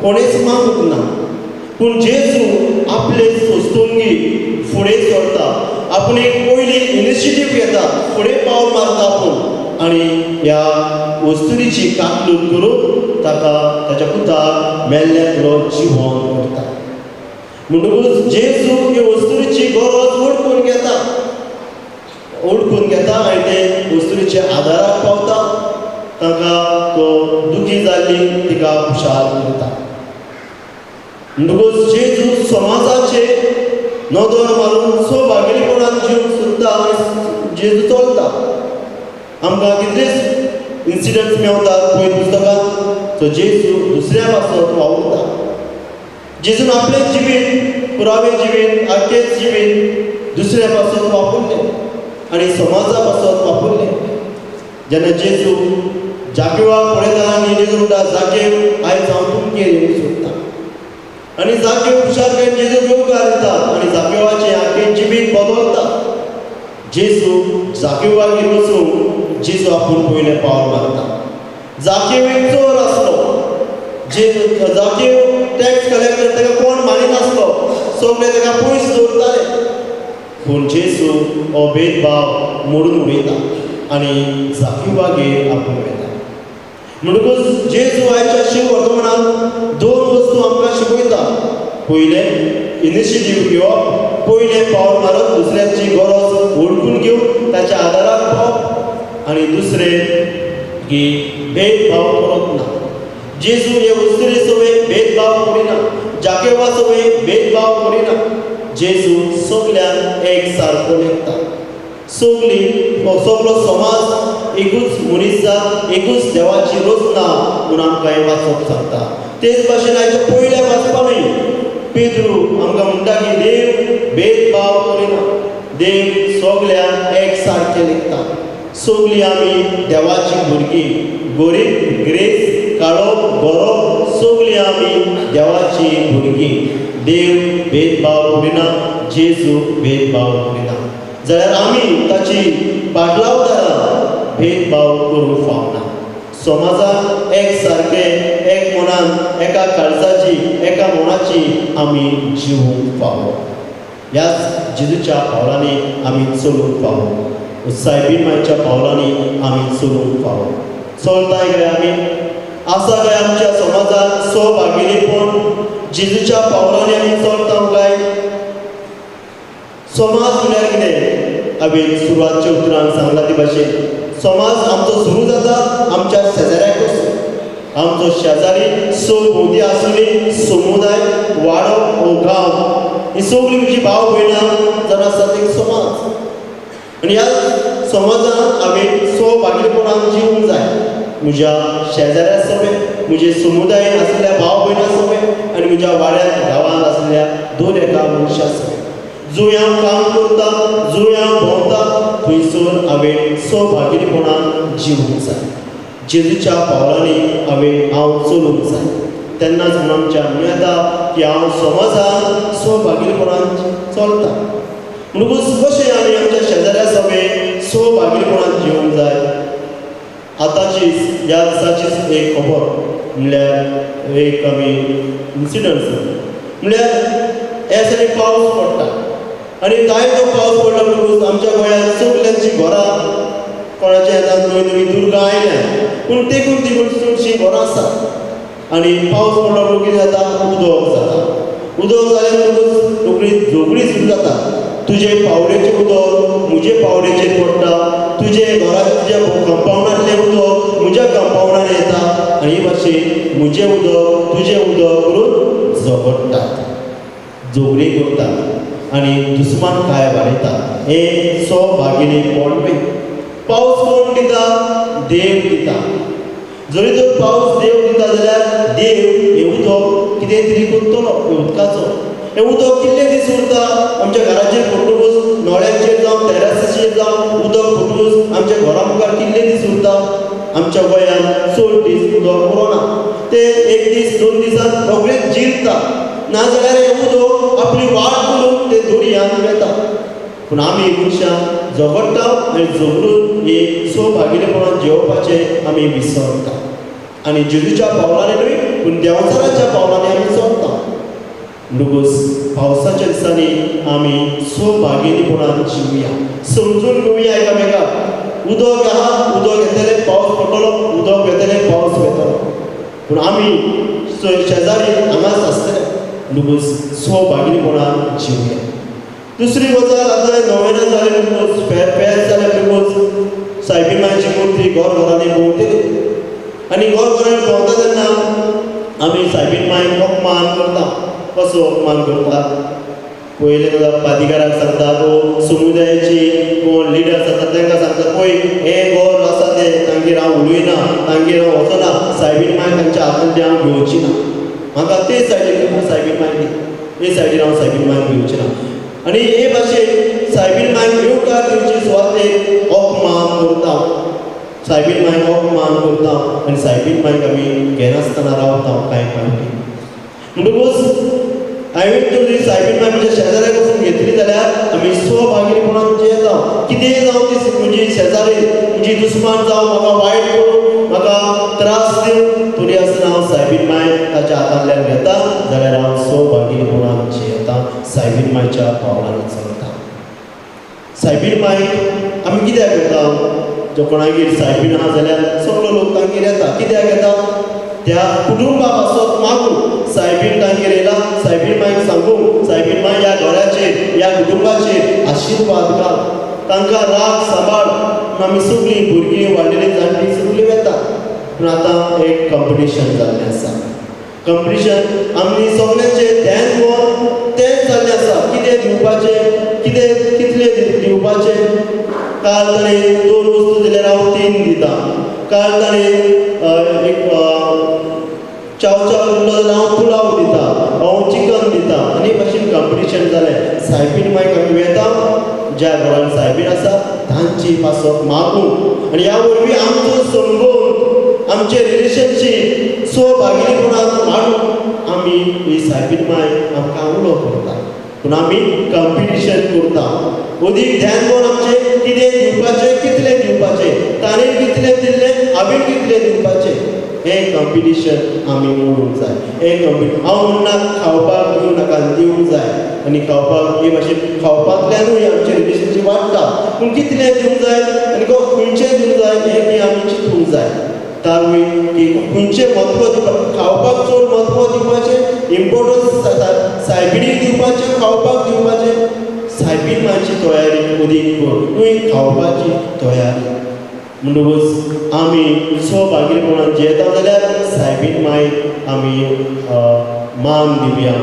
कोणेच मागूंक ना. पूण जेजू आपले सोस्तुंगी फुडें सरता, आपूण एक पयली इनिशिएटीव घेता, फुडें पावल मारता आपूण आनी ह्या वस्तुरीची कातलूट करून ताका ताच्या पुताक मेल्ल्यांतलो जिवन करता. म्हणटकूच जेजू हे वस्तुरीची गरज वळखून घेता, वळखून घेता आनी ते वस्तुरीच्या आदाराक पावता, ताका तो दुखी जाल्ली तिका खुशाल करता. म्हणटकूच जेजू समाजाचे नदर मारून सभागीपणान जीवन सुद्दां आनी जेजू चलता. आमकां कितलेच इन्सिडंट्स मेवतात पयलीं पुस्तकांत, तो जेजू दुसऱ्या पासत वावुरता. जेजून आपलें जिवीत, पुरावे जिवीत, आख्खेच जिवीत दुसऱ्या पासत वापरलें आनी समाजा पासत वापरलें. जेन्ना जेजू जाकेवाक पळयता आनी जेजू म्हणटा, जाकेव आयज हांव तुमगेर येवंक सोदता. आनी जाकेव हुशारकायेन जेजूक येवकार दिता आनी जाकेवाचें आख्खें जिवीत बदलता. जेजू जाकेवागेर वचून जेजू आपूण पयलें पावल मारता. जाकेव एक चोर आसलो, जेजू जाकेव टॅक्स कलेक्टर, ताका कोण मानिनासलो, सगळे ताका पयस दवरताले. पूण जेजू हो भेदभाव मोडून उडयता आनी जाकेवागेर आपूण वता. म्हणटकूच जेजू आयच्या शिव वर्तमानांत दोन वस्तू आमकां शिकयता. पयलें इनिशिएटीव घेवप, पयलें पावल मारप, दुसऱ्याची गरज वळखून घेवन ताच्या आदाराक पावप, आनी दुसरें की भेदभाव करप ना. जेजू हे वस्तुरी सवय भेदभाव करिना, जाकेवा सवय भेदभाव करिना. जेजू सगल्यांक एक सारको लेखता. सगली सगलो समाज एकूच मनीस जात, एकूच देवाची रचना म्हूण आमकां हें वाचप सांगता. तेच भाशेन आयच्या पयल्या वाचपानूय पेद्रू आमकां म्हणटा की देव भेदभाव करिना, देव सगल्यांक एक सारकें लेखता. सगलीं आमी देवाची भुरगीं, गोरीब, ग्रेस, काळो, गोरो, सगलीं आमी देवाची भुरगीं. देव भेदभाव करिना, जेजू भेदभाव करिना. जाल्यार आमी ताची पाटलावदारां भेदभाव करूंक फावना. समाजाक एक सारकें, एक मनान, एका काळजाची, एका मनाची आमी जिवूंक फावो. ह्याच जेजूच्या पावलांनी आमी चलूंक फावो, सायबीण मायच्या पावलांनी आमी चलूंक फावो. चलताय काय आमी? आसा काय आमच्या समाजांत सभागीपण? जेजूच्या पावलांनी आमी चलता काय? समाज म्हळ्यार कितें? हांवें सुरवातच्या उतरान सांगला ते भाशेन समाज आमचो सुरू जाता आमच्या शेजाऱ्याक वचून. आमचो शेजारी सभोंवती आसुनी समुदाय, वाडो वो गांव, ही सगळीं म्हजी भाव भयणां जावन आसात एक समाज. आनी ह्या समाजान हांवें सभागीपणान जिवूंक जाय. म्हज्या शेजाऱ्या समेत, म्हजे समुदायेन आशिल्ल्या भाव भयणां समेत आनी म्हज्या वाड्यार गांवांत आशिल्ल्या दोन एका मनशा समेत. जंय हांव काम करता, जंय हांव भोंवता, थंयसर हांवें सभागीपणान जिवूंक जाय. जेजूच्या पावलांनी हांवें हांव चलूंक जाय. तेन्नाच म्हणून आमच्या म्हणूं येता की हांव समाजान सभागीपणान चलता. म्हणटकूच कशें आमी आमच्या शेजाऱ्या समेत सभागीपणान जिवूंक जाय? आतांचीच ह्या दिसाचीच एक खबर म्हणल्यार एक आमी इन्सिडंट्स म्हणल्यार ह्या दिसांनी पावस पडटा आनी जायतो पावस पडलो म्हणटकूच आमच्या गोंयांत सगल्यांची घरां कोणाच्या येतात नवी नवी दुर्गां आयल्या, पूण तेकून तेकून चडशीं घरां आसात. आनी पावस पडलो म्हणून कितें जाता? उदक जाता. उदक जालें म्हणटकूच रोखडी झगडीं सुरू जाता. तुजे पावडेचें उदक म्हजे पावडेचेर पडटा, तुजे घरांत तुज्या कंपाउंडांतलें उदक म्हज्या कंपाउंडान येता, आनी हे भाशेन म्हजें उदक तुजें उदक करून झगडटात, झगडीं करतात आनी दुस्मानकाय वाडयतात. हें सभागीपण न्हय. पावस कोण दिता? देव दिता. जरी तर पावस देव दिता जाल्यार देव कितें तरी करतलो उदकाचो. हें उदक कितले दीस उरता आमच्या घराचेर पडटकूच, नळ्यांचेर जावं टेरसाचेर जावं उदक पडटकूच आमच्या घरा मुखार कितले दीस उरता? आमच्या गोंयांत चड दीस उदक उरना, ते एक दीस 2 दिसांत रोखडेच जिरता, नाजाल्यार हें उदक आपली वाट करून ते दर्यांत वेता. पूण आमी मनशां झगडटा आनी झगडून हे स्वभागिलेपणान जेवपाचें आमी विसरता आनी जेजूच्या पावलांनी न्हय पूण देंवचाराच्या पावलांनी आमी चलता. म्हणटकूच पावसाच्या दिसांनी आमी स्वभागिनीपणान जिवया, समजून घेवया एकामेकाक. उदक आहा, उदक येतलें, पावस पडटलो, उदक वेतलें, पावस वेतलो, पूण आमी शेजारी हांगाच आसतले. म्हणटकूच स्वभागिनीपणान जिवया. दुसरी गजाल, आतां नोवेना जालें म्हणटकूच, फेस्त जालें म्हणटकूच सायबीण मायची मुर्ती घर घरांनी भोंवतली आनी घर घरांनी भोंवता तेन्ना आमी सायबीण मायक अपमान करता. कसो अपमान करता? पयलें जाल्यार पादिकाराक सांगता, तो समुदायाची कोण लिडर्स आसा तांकां सांगता, पळय हें घर आसा तें तांगेर हांव उलयना, तांगेर हांव वचना, सायबीण माय तांच्या हातांतली हांव घेवची ना, म्हाका ते सायडीन सायबीण माय दी, हे सायडीन हांव सायबीण मायक घेवची ना. आनी हे भाशेन सायबीण मायक येवकार दिवचे सुवातेर अपमान करता, सायबीण मायक अपमान करता आनी सायबीण मायक आमी घेनासतना रावता कांय फावटी. म्हणटकूच हांवें तर सायबीण माय म्हज्या शेजाऱ्याक वचून घेतली जाल्यार आमी स्वभागिनीपणान जियेता. कितेंय जावं ती म्हजी शेजारी, म्हजी दुस्मान जावं, म्हाका वायट करूं, म्हाका त्रास दिवं, तरी आसतना हांव सायबीण माय ताच्या हातांतल्यान घेता जाल्यार हांव स्वभागिनीपणान जियेता, सायबीण मायच्या पावलांनी चलता. सायबीण मायक आमी कित्याक येता? जो कोणागेर सायबीण आहा जाल्यार सगळो लोक तांगेर येता. कित्याक येता? त्या कुटुंबा पासत मागूं, सायबीण तांगेर येयला, सायबीण मायक सांगू, सायबीण माय ह्या घराचेर ह्या कुटुंबाचेर आशिर्वाद घाल, तांकां राग सांबाळ. आमी सगळीं भुरगीं वाडलेलीं जाणटीं सगळीं वेता. पूण आतां एक कंपिटिशन जाल्लें आसा. कंपिटिशन आमी सगळ्यांचें ध्यान दवर तेंच जाल्लें आसा, कितें दिवपाचें, कितें कितलें दिवपाचें. काल ताणें 2 वस्तू दिल्यार हांव 3 दिता, काल ताणें एक चाव चाव दिलो जाल्यार हांव पुलाव दिता, हांव चिकन दिता. आनी भाशेन कंपिटिशन जालें. सायबीण मायक आमी वेता, ज्या घरान सायबीण आसा तांची पासत मागूं आनी ह्या वरवीं आमचो संबंद, आमचें रिलेशनशीप स्वभागिनीपणान वाडून आमी ही सायबीण माय आमकां उलो करता. पूण आमी कंपिटिशन करता. अदीक ध्यान दवर आमचें कितें दिवपाचें, कितलें दिवपाचें, ताणें कितलें दिल्लें, हांवें कितलें दिवपाचें, हें कंपिटिशन आमी मोडूंक जाय. हें कंपिटिशन हांव म्हणना खावपाक दिवं नाका, दिवंक जाय. आनी खावपाक हे भाशेन खावपांतल्यानूय आमचें रिलेशनशीप वाडटा. पूण कितलें दिवंक जाय आनी खंयचें दिवंक जाय हें बी आमी चिंतूंक जाय. तावय की खंयचें म्हत्व दिवपाक, खावपाक चड म्हत्व दिवपाचें, इम्पोर्टन्स सायबिणीक दिवपाचें, खावपाक दिवपाचें. सायबीण मायची तयारी अदीक कर, न्हय खावपाची तयारी. म्हणटकूच आमी स्वभागिनीपणान जियेता जाल्यार सायबीण मायक आमी मान दिवया.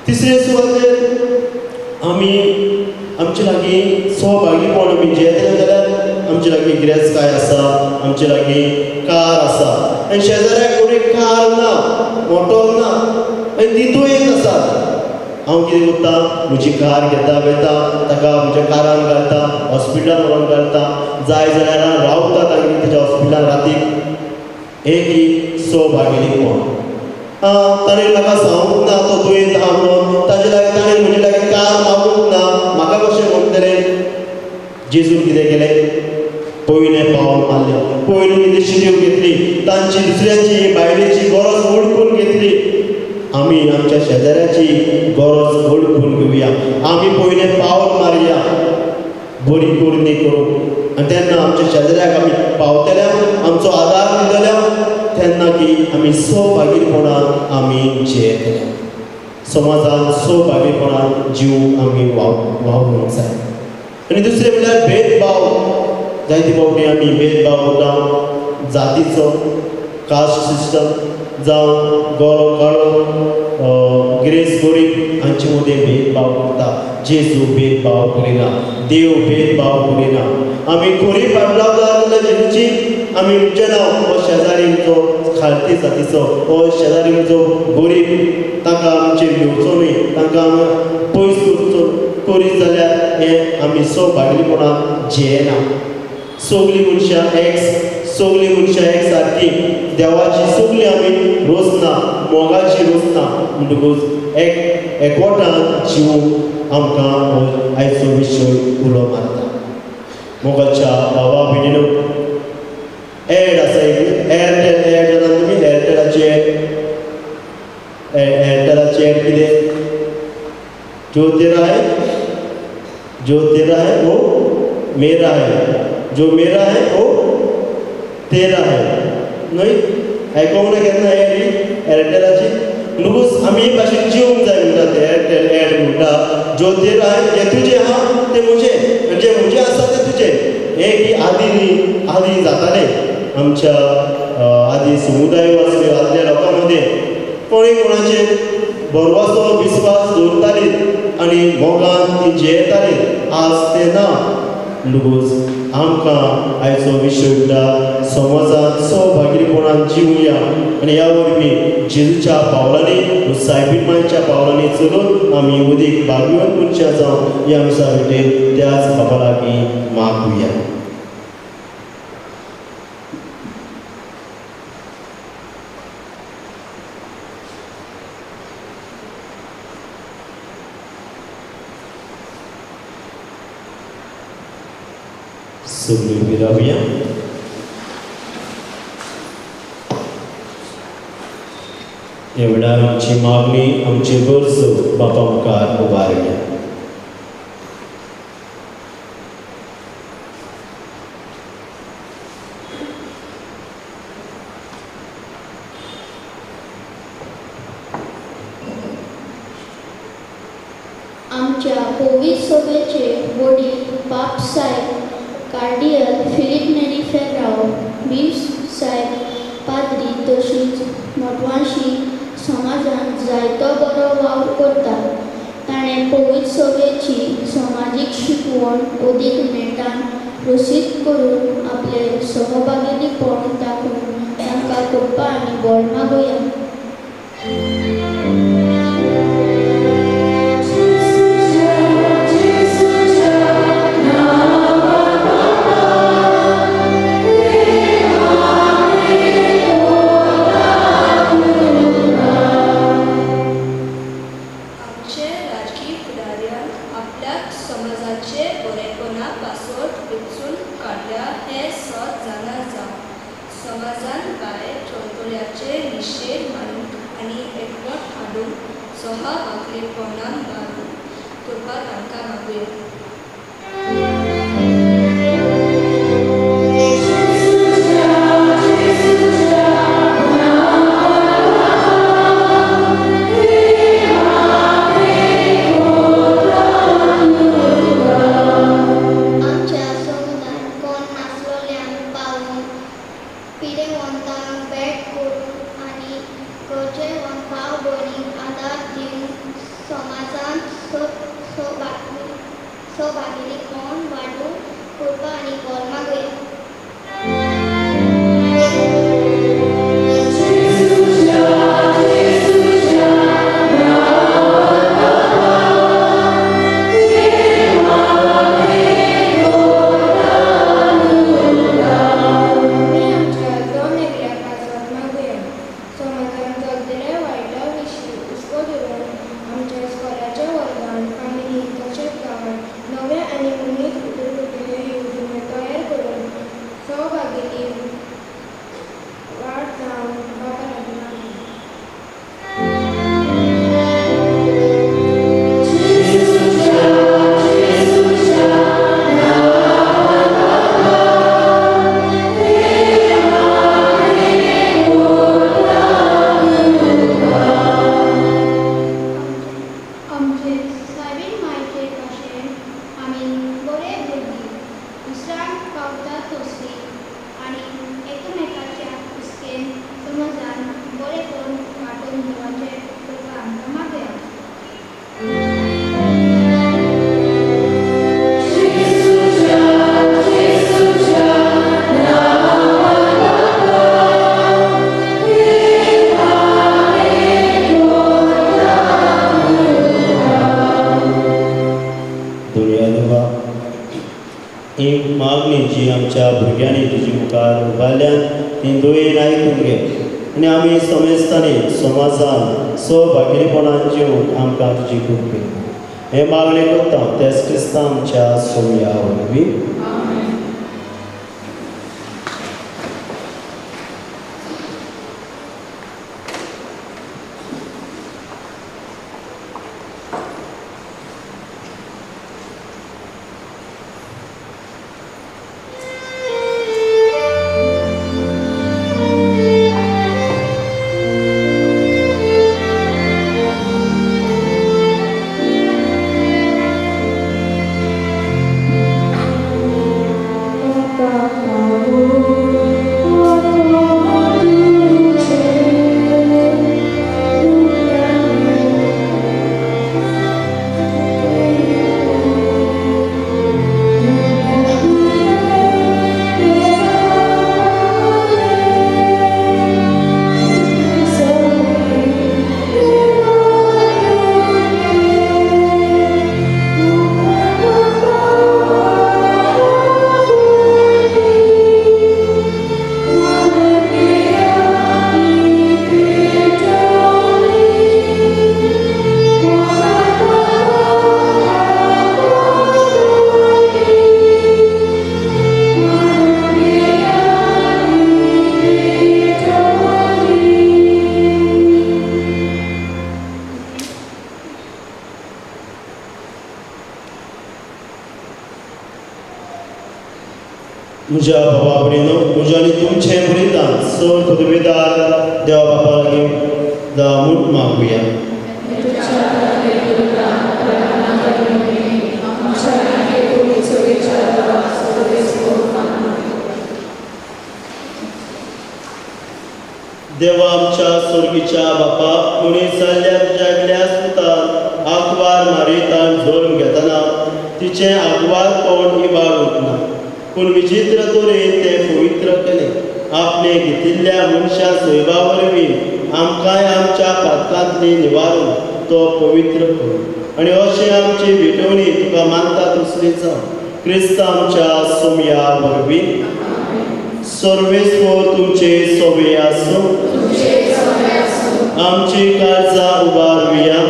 तिसरे सुवातेर आमी आमचे लागीं स्वभागिनीपण आमी जियेतले जाल्यार आमचे लागीं गिरेस्तकाय आसा, आमचे लागीं कार आसा आनी शेजाऱ्याक कोणी कार ना, मोटोर ना आनी ती दुयेंत आसात. हांव कितें करता, म्हजी कार घेता वेता, ताका म्हज्या कारान घालता, हॉस्पिटलान व्हरोन घालता, जाय जाल्यार हांव रावता तागेर तेज्या हॉस्पिटलान रातीक. हें की स्वभागिनीपण. ताणें म्हाका सांगूंक ना तो दुयेंत आहा म्हणून, ताजे लागीं ताणें म्हजे लागीं कार मागूंक ना, म्हाका कशें म्हणटलें? जेजून कितें केलें? पयलें पावल मारलें, पयलीं इनिशिएटीव घेतली, तांची दुसऱ्यांची बायलेची गरज वळखून घेतली. आमी आमच्या शेजाऱ्याची गरज वळखून घेवया, आमी पयलें पावल मारया, बरी करणी करूं आनी तेन्ना आमच्या शेजाऱ्याक आमी पावतल्या, आमचो आदार दितल्या, तेन्ना की आमी स्वभागिनीपणान आमी जियेतले. समाजान स्वभागिनीपणान जीव आमी वावरूंक जाय. आनी दुसरें म्हणल्यार भेदभाव. जायते फावटी आमी भेदभाव करता, जातीचो, कास्ट सिस्टम जावं गोरो काळो, गिरेस्त गरीब हांचे मदीं भेदभाव करता. जेजू भेदभाव करिना, देव भेदभाव करिना. आमी खरी फाटलावता जाल्यार जेजूची आमी म्हणचें ना हो शेजारी तो खालती जातीचो, हो शेजारी म्हणचो गरीब, तांकां आमचेर घेवचो न्हय, तांकां आमी पयस करचो करीत जाल्यार हें आमी सौभाग्यपणान जियेना. सगळीं मनशां एक, सगळीं मनशां एक सारकी, देवाची सगळीं आमी रोसना, मोगाची रोसना. म्हणटकूच एक एकवटान जिवूंक आमकां हो आयचो विशय उलो मारता. मोगाच्या बाबा भयणीनो, एड आसा एक एअरटेल एड जाणा तुमी? एअरटेलाची एड, एअरटेलाची एड कितें? जो तेरा है, जो तेरा है वो मेरा है, जो मेरा है वो तेरा है. न्हय आयकोंक ना केन्ना एड ही एअरटेलाची? म्हणटकूच आमी हे भाशेन जिवंक जाय म्हणटा ते एअरटेल एड म्हणटा, जो तेरा है जें तुजें आहा तें म्हजें, म्हणजे म्हजें आसा तें तुजें. हें की आदी न्ही, आदी जातालें आमच्या आदी समुदाय आसल्यो, आदल्या लोकां मदें कोणी कोणाचेर भरवंसो विस्वास दवरतालीं आनी मोगान ती जियेतालीं. आज तें ना. म्हणटकूच आमकां आयचो विशय म्हणटा समाजांत सौभाग्यपणान जिवया आनी ह्या वरवीं जेजूच्या पावलांनी, सायबीण मांयच्या पावलांनी चलून आमी अदीक भाग्यवंत मनशां जावन ह्या मिसा भेटेन त्याच बाबा लागीं मागुया. सगळीं उबी रावया. ह्या वेळार आमची मागणी, आमची गरजो बापा मुखार उबारुया. आमच्या कोवीड सभेचे वडील बाप साहेब कार्डियल फिलीप नेरी फेर्राव बीस साहेब पाद्री तशीच मोटवाशी समाजान जायतो बरो वावर करता. ताणें पवित्र सभेची समाजीक शिकवण अदीक नेटान प्रसिद्ध करून आपले सहभागीपण दाखोवन तांकां कृपा आनी बळ मागुया. आमच्या स्कॉलाच्या वर्गान आनी तशेंच गांवांत नव्या आनी आमच्या भुरग्यांनी तुजे मुखार उबारल्यान ती दोयेन आयकून घे आनी आमी समेस्तांनी समाजान सहभागीपणान जिवूंक आमकां तुजी कृपा. हे मागणें करता तेच क्रिस्तांव आमच्या सोमया वरवीं. म्हज्या बाबा भयणीनो, म्हज्या आनी तुमचे भरितान चड पदवेदार देवा बापा लागीं म्हूण मागुया. देवा आमच्या स्वर्गीच्या बापा, मनीस जाल्ल्या तुज्या आदल्या सुतान आंकवार मारयतान जल्म घेतना तिचें आंकवारपण इबाड उरना, पूण विचित्र तरेन तें पवित्र केलें. आपणे घेतिल्ल्या मनशा सैबा वरवीं आमकांय आमच्या पातकांतली निवारून तो पवित्र करूं आनी अशें आमची भेटवणी तुका मानता तसली जावं. क्रिस्त आमच्या सोमया वरवीं. सर्वेस्पर तुमचे सोबे आसूं. आमची काळजां उबारुया.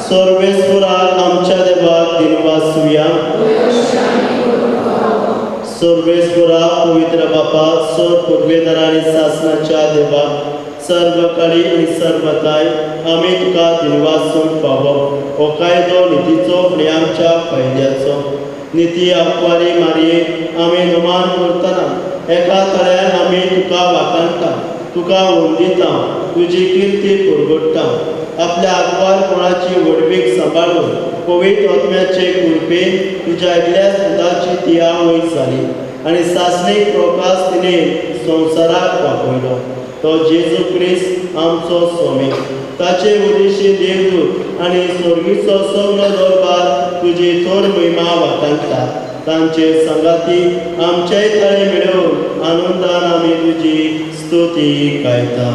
सर्वेस्पराक आमच्या देवाक दिनवासुया. सर्वेस्परा पवित्र बापा, सर पदवेदार आनी सासणाच्या देवा, सर्व काळी आनी सर्वताय आमी तुका दिनवासूंक फावो. हो कायदो नितीचो आनी आमच्या फायद्याचो. निती आंकवारी मारये आमी नमान करतना एका तळ्यार आमी तुका वाखाणटा, तुका वंदिता, तुजी किर्ती परगट्टा. आपल्या आंकवारपणाची व्हडवीक सांबाळून पवित्र आत्म्याचे कृपेन तुज्या आदल्या सुताची ती आवय जाली आनी सासणीक प्रकाश तिणें संवसाराक वापयलो. तो जेजू क्रिस्त आमचो स्वामी. ताचे उदेशी देवदूत आनी स्वर्गीचो सगलो दरबार तुजी थोर महिमा वाखाणटा. तांचे सांगाती आमचेय तळे मेळोवन आनंदान आमी तुजी स्तुती गायता.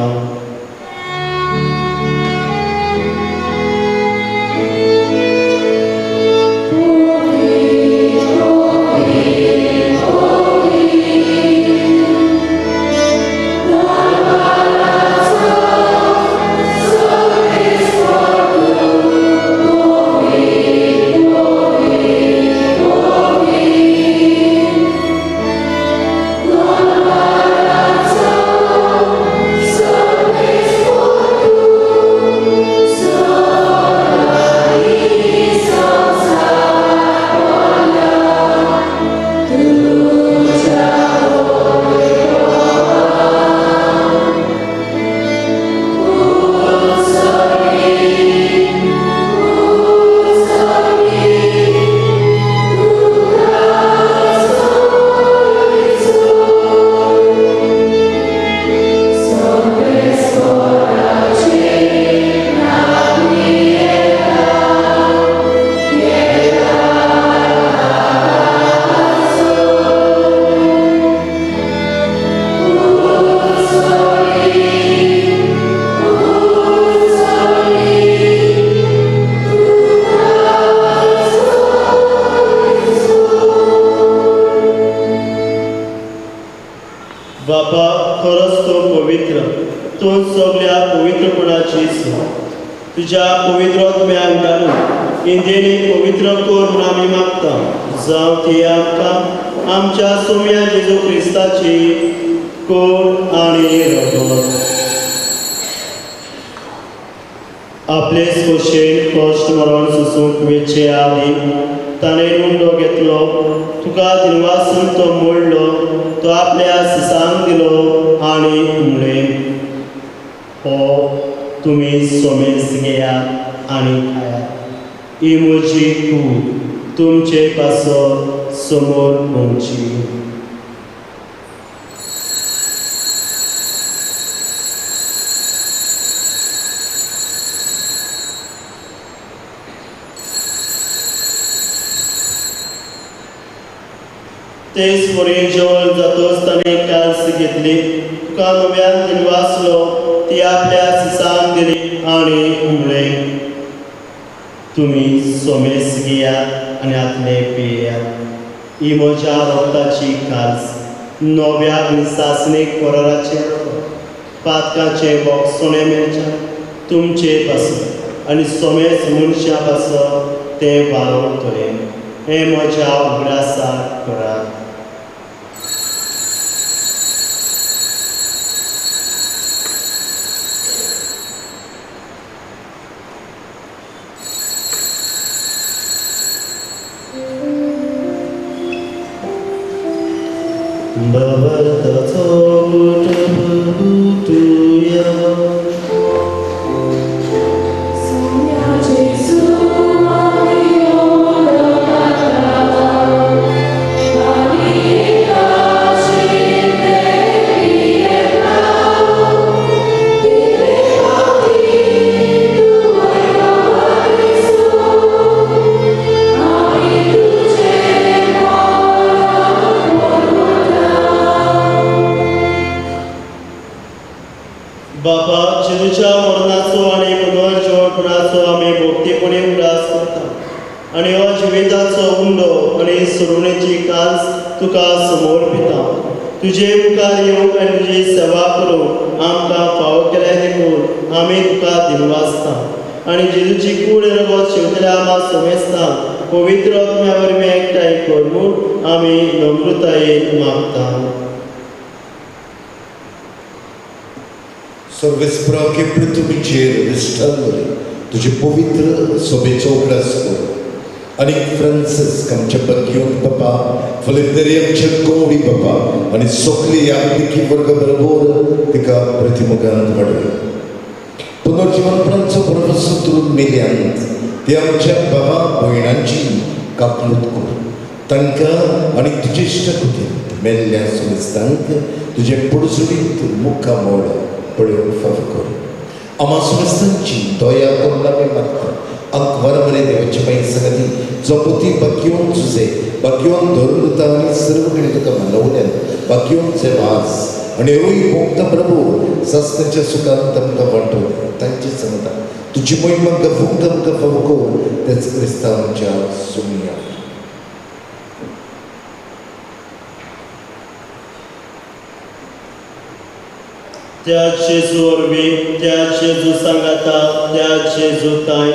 So पवित्र, तूं सगळ्या पवित्रपणाची सुवात. तुज्या पवित्र आत्म्याक घालून इंदेनी पवित्र कर म्हूण आमी मागता, जावं ती आमकां आमच्या सोम्या जेजू क्रिस्ताची कोण आनी रगत. आपले खोशेन कश्ट मरण सोसूंक वेचे आदी ताणें उंडो घेतलो, तुका दिनवासून तो मोडलो, तो आपल्या सिसांक दिलो आनी म्हणलें, हो तुमी सोमेस घेयात आनी खायात, ही म्हजी कूड तुमचे पासत समोर पळोवची. तेच वरी जेवण जातोच ताणें कांस घेतली, तुका नव्यान दिनवासलो, ती आपल्या सिसांक दिली आनी म्हणलें, तुमी सोमेस घेयात आनी आतले पियात, ही म्हज्या रगताची कांस, नव्या आनी सासणीक कराराचें रगत, पातकाचें बोगसणें मेळचें तुमचे पासत आनी सोमेस मनशां पासत तें वालोवतलें. हें म्हज्या उगडासाक करात. भवताचो तुया बापा, जेजूच्या मरणाचो आनी पुनर्जीवनपणाचो आमी भक्तीपणी उगडास करता आनी हो जिविताचो उंडो आनी सुरवणेची कांस तुका समर्पिता. तुजे मुखार येवंक आनी तुजी सेवा करूंक आमकां फावो केल्या देखून आमी तुका दिनवासता आनी जेजूची कूड रगत शेवटल्या आमा समेस्ता पवित्र आत्म्या वरवीं एकठांय कर म्हूण आमी नम्रतायेन मागता. सर्वेस्परा के पृथ्वीचेर विस्तारले तुजे पवित्र सभेचो उगडास कर आनी फ्रांसिस्क आमच्या बग्योन बापा, फिलिप आमच्या गौडी बापा आनी सगली यात्रिकी वर्ग बरोबर तिका प्रतिमुखांत वाडय. पुनर्जीवनपणाचो भरवंसो धरून मेल्यांत ते आमच्या बाबा भयणांची काकलूत कर, तांकां आनी तुजे इश्टाकुतींत मेल्ल्या सुमेस्तांक तुजें पडसुडीत मुखामळ पळोवन फाव कर. आमा सुमेस्तांची दया करून आमी मागता. आंकवार बरे देवाची माई संगती जपोती बाकियोन तुजे बाकियोन धरून वता आनी सर्व कडेन तुका मानवल्यान बाकियोनचे वास आनी होय भोगता प्रभू सासणाच्या सुखान तांकां वांटून तांची सांगता तुजी मोहिमा गफूंक आमकां फाव कर तेच क्रिस्तांवाच्या सुमिया. त्या जेजू वरवीं, त्या जेजू सांगाता, त्या जेजू ताय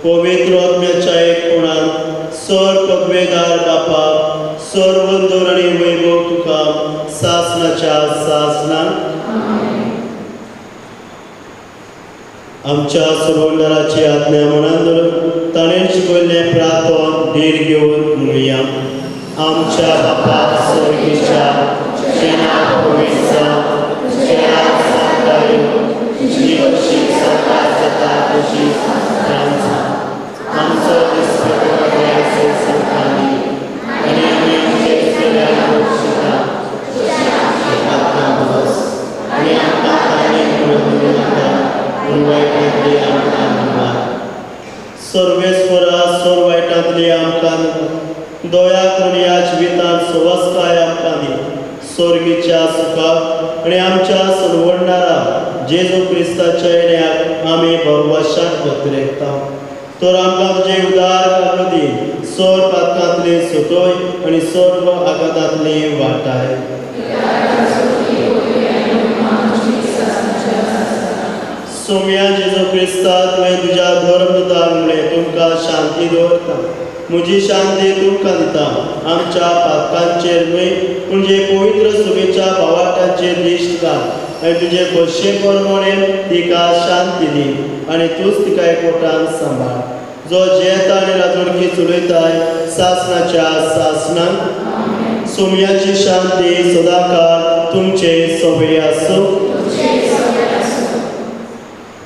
पवित्र आत्म्याच्या एकपणान सर पदवेदार बापा, सर्व आनी वैभव तुका सासणाच्या सासणाक. आमच्या सर्वंदाराची आज्ञा मनान धरून ताणें शिकयल्लें प्रार्थन धीर घेवन म्हणुया. आमच्या बापा स्वर्गीच्या, तुजें नांव पवित्र जावं, तुजें राज साकार येवं, तुजी कशी साकार जाता तशी संवसारांत जावं. आमचो दिसपट्टो संवसार दी आनी आमी आमचे सगळ्यांक बक्षिता तशें आमचे पात्रां बस आनी आमकां ताणें करून नाका पूण वायटांतली आमकां निवार. सर्वेस्वरा, सर्व वायटांतली आमकां दया करून ह्या जिवितांत सवस्काय आमकां दी. स्वर्गीच्या सुखाक आनी आमच्या सरवडणारा जेजू क्रिस्ताच्या येण्याक आमी भरवशाक पत्रेकता. तर आमकां तुजे उदार काकदी सर्व पातकांतली सुटोय आनी सर्व आघातांतली वाटाय. सोम्या जेजू क्रिस्ता, तुवें तुज्या धर्मदूताक म्हणलें, तुमकां शांती दवरता, म्हजी शांती तुमकां दिता. आमच्या पातकांचेर न्हय पूण जे पवित्र सभेच्या भावार्थांचेर दिश्ट घाल आनी तुजे खोशये प्रमाणे तिका शांती दी आनी तूंच तिका एकवटान सांबाळ, जो जेता आनी राजवडकी चलयताय सासणाच्या सासणाक. सोम्याची शांती सदांकाळ तुमचे सगळे आसूं.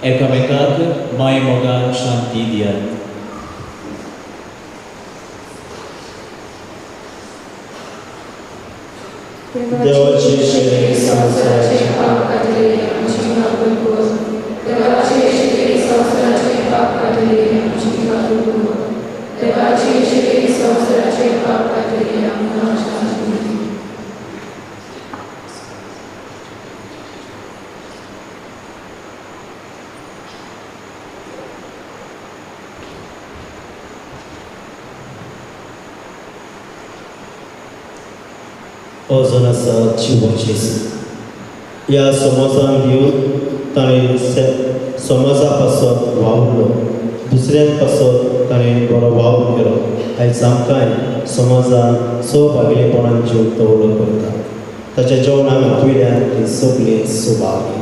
एकामेकाक माय मोगान शांती दियात. देवाची शेरी संवसाराचे पाप काडले आमची काकूट कर. देवाची शेरी संवसाराचे पाप काडले आमची काकूट कर. देवाची शेरी संवसाराचे पाप काडले आमकां शांती दी. अजून आसा जिवाची ह्या समाजान घेवन ताणें समाजा पासत वावरलो, दुसऱ्यां पासत ताणें बरो वावर केलो. आयज आमकांय समाजान सहभागीपणान जीव दवरलो करता. ताच्या जेवणाक आपयल्यान ती सगळीं सुभागी.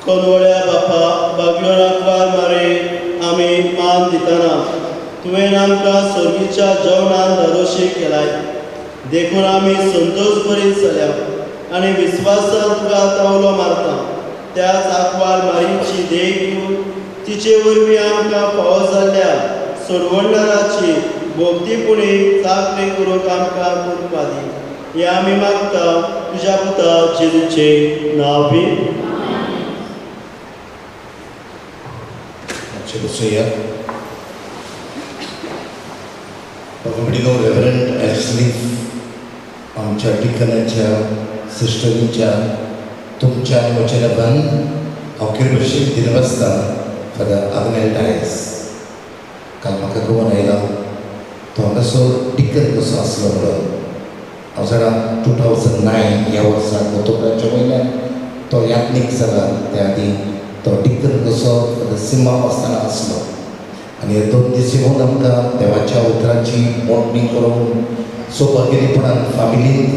कोनवळ्या बापा बागयोन आंकवार मारे आमी मान दितना तुवें आमकां सर्गीच्या जेवणान धादोशी केलाय देखून आमी संतोश बरी जाल्या आनी विस्वासान तुका तावलो मारता. त्याच आंकवार मारीची देख घेवन तिचे वरवीं आमकां फावो जाल्ल्या सोडवणदाराची भोगतीपुणी चाकरी करूंक आमकां कृपा दी. हें आमी मागता तुज्या पुता जेजूचे नांव बी. बसुया. बाबा रेवरंड एशली आमच्या ठिकाणाच्या सिस्टरींच्या तुमच्या आनी म्हज्या नांवान हांव कितें भशेन दिनवासता फादर आग्नेल डायस. काल म्हाका खबर आयला तो हांगासो डिकन कसो आसलो म्हणून. हांव जाणा 2009 ह्या वर्साक ऑक्टोबराच्या वयल्यान तो यात्नीक जाला. त्या आदी तो डिकन कसो फादर सिमांव आसतना आसलो आनी हे 2 दीस येवन आमकां देवाच्या उतराची मोडणी करून सौभाग्यपणान फामिलींत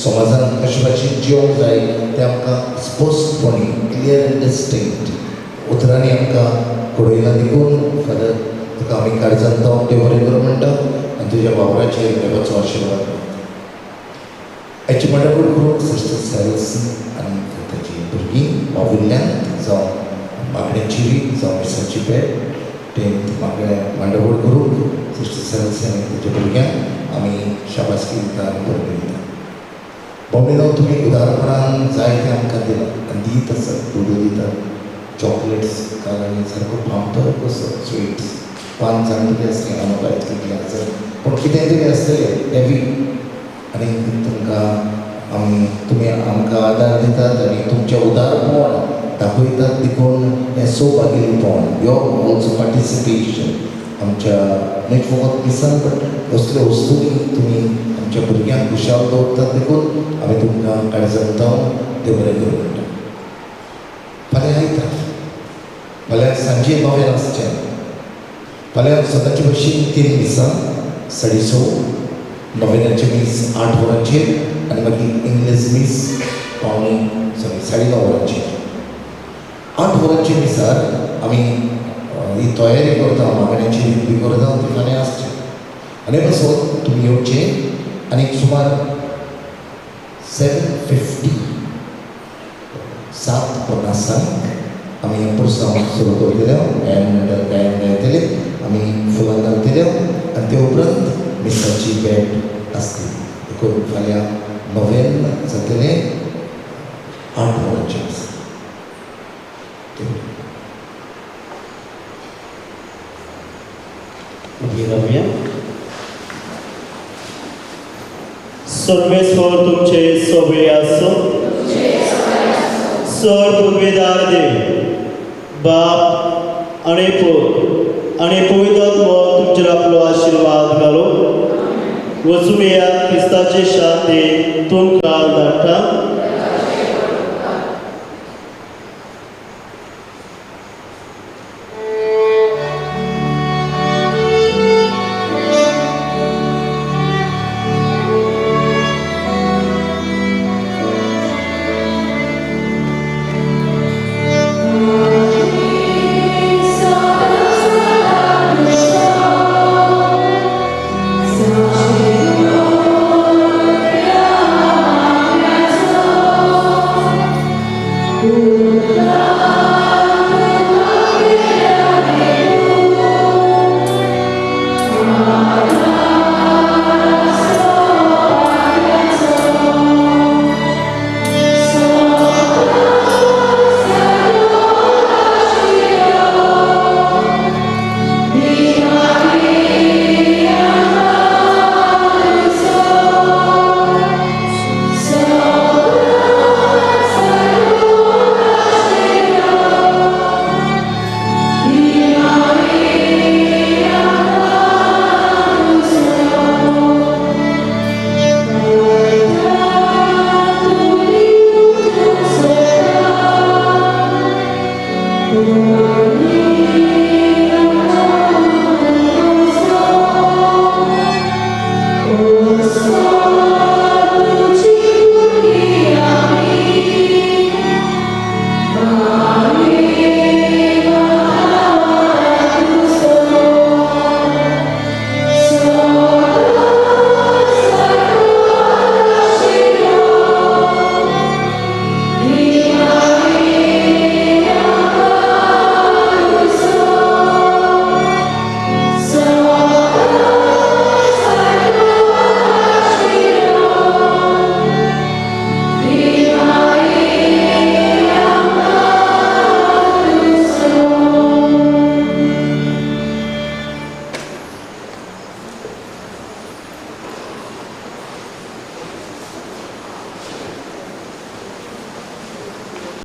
समाजान कशे भाशेन जिवंक जाय तें आमकां स्पश्टपणी क्लियर एंड डिस्टिंक्ट उतरांनी आमकां घडयलां. देखून फादर तुका आमी काळजान जावन देव बरें करूं म्हणटा आनी तुज्या वावराचेर देवाचो आशिर्वाद मागता. हाची मांडावळ करूंक सिस्टर सॅल्स आनी ताची भुरगीं वावुरल्यान जावं मागण्याची रीत जावं मिसाची भेट ते मागण्या मांडावळ करूंक सिस्टर सॅल्स आनी ताच्या भुरग्यांक आमी शाबासकी दिता आनी बरोबर दिता. भोंवडेनो तुमी उदारपणान जाय तें आमकां दिलां आनी दीत आसात. दुडू दितात, चॉकलेट्स काल आनी सारको पांपर कसो स्विट्स 5 जाण तरी आसलें हांव बायच कितलें आसत पूण कितेंय तरी आसतलें हेवी. आनी तुमकां आमी तुमी आमकां आदार दितात आनी तुमचें उदारपण दाखयतात देखून हें सौभाग्यपण your also participation आमच्या न्हय फकत मिसान बट असल्यो वस्तूंनी तुमी आमच्या भुरग्यांक खुशाल दवरतात देखून आमी तुमकां काळजान जावन देव बरें करूं म्हणटा. फाल्यां आयतार, फाल्यां सांजे 9 आसचें. फाल्यां सदांचे भशेन 3 मिसां, 6:30, नोवेनाचें मीस 8 वरांचेर आनी मागीर इंग्लीश मीस 8:45 वरांचेर. 8 वरांचे मिसार आमी ही तयारी करता, मागण्याची रीत बी करता ती फाल्यां आसची. आनी पासत तुमी येवचें आनी सुमार 7:50 7:50 आमी हें पुरसांव सुरू करतले. गायन मंडळ गायन गायतले, आमी फुलां घालतले आनी ते उपरांत मिसाची भेट आसतली. देखून फाल्यां नोवेन जातलें 8 वरांचेर. उबी रावया. सर्वेस्वर तुमचे सगळे आसो. सर पुर्वेदार देव बाप आनी पूत आनी पवित्र आत्मो तुमचेर आपलो आशिर्वाद घालो. वचून येयात. क्रिस्ताची शांती तुमकां धाडटा.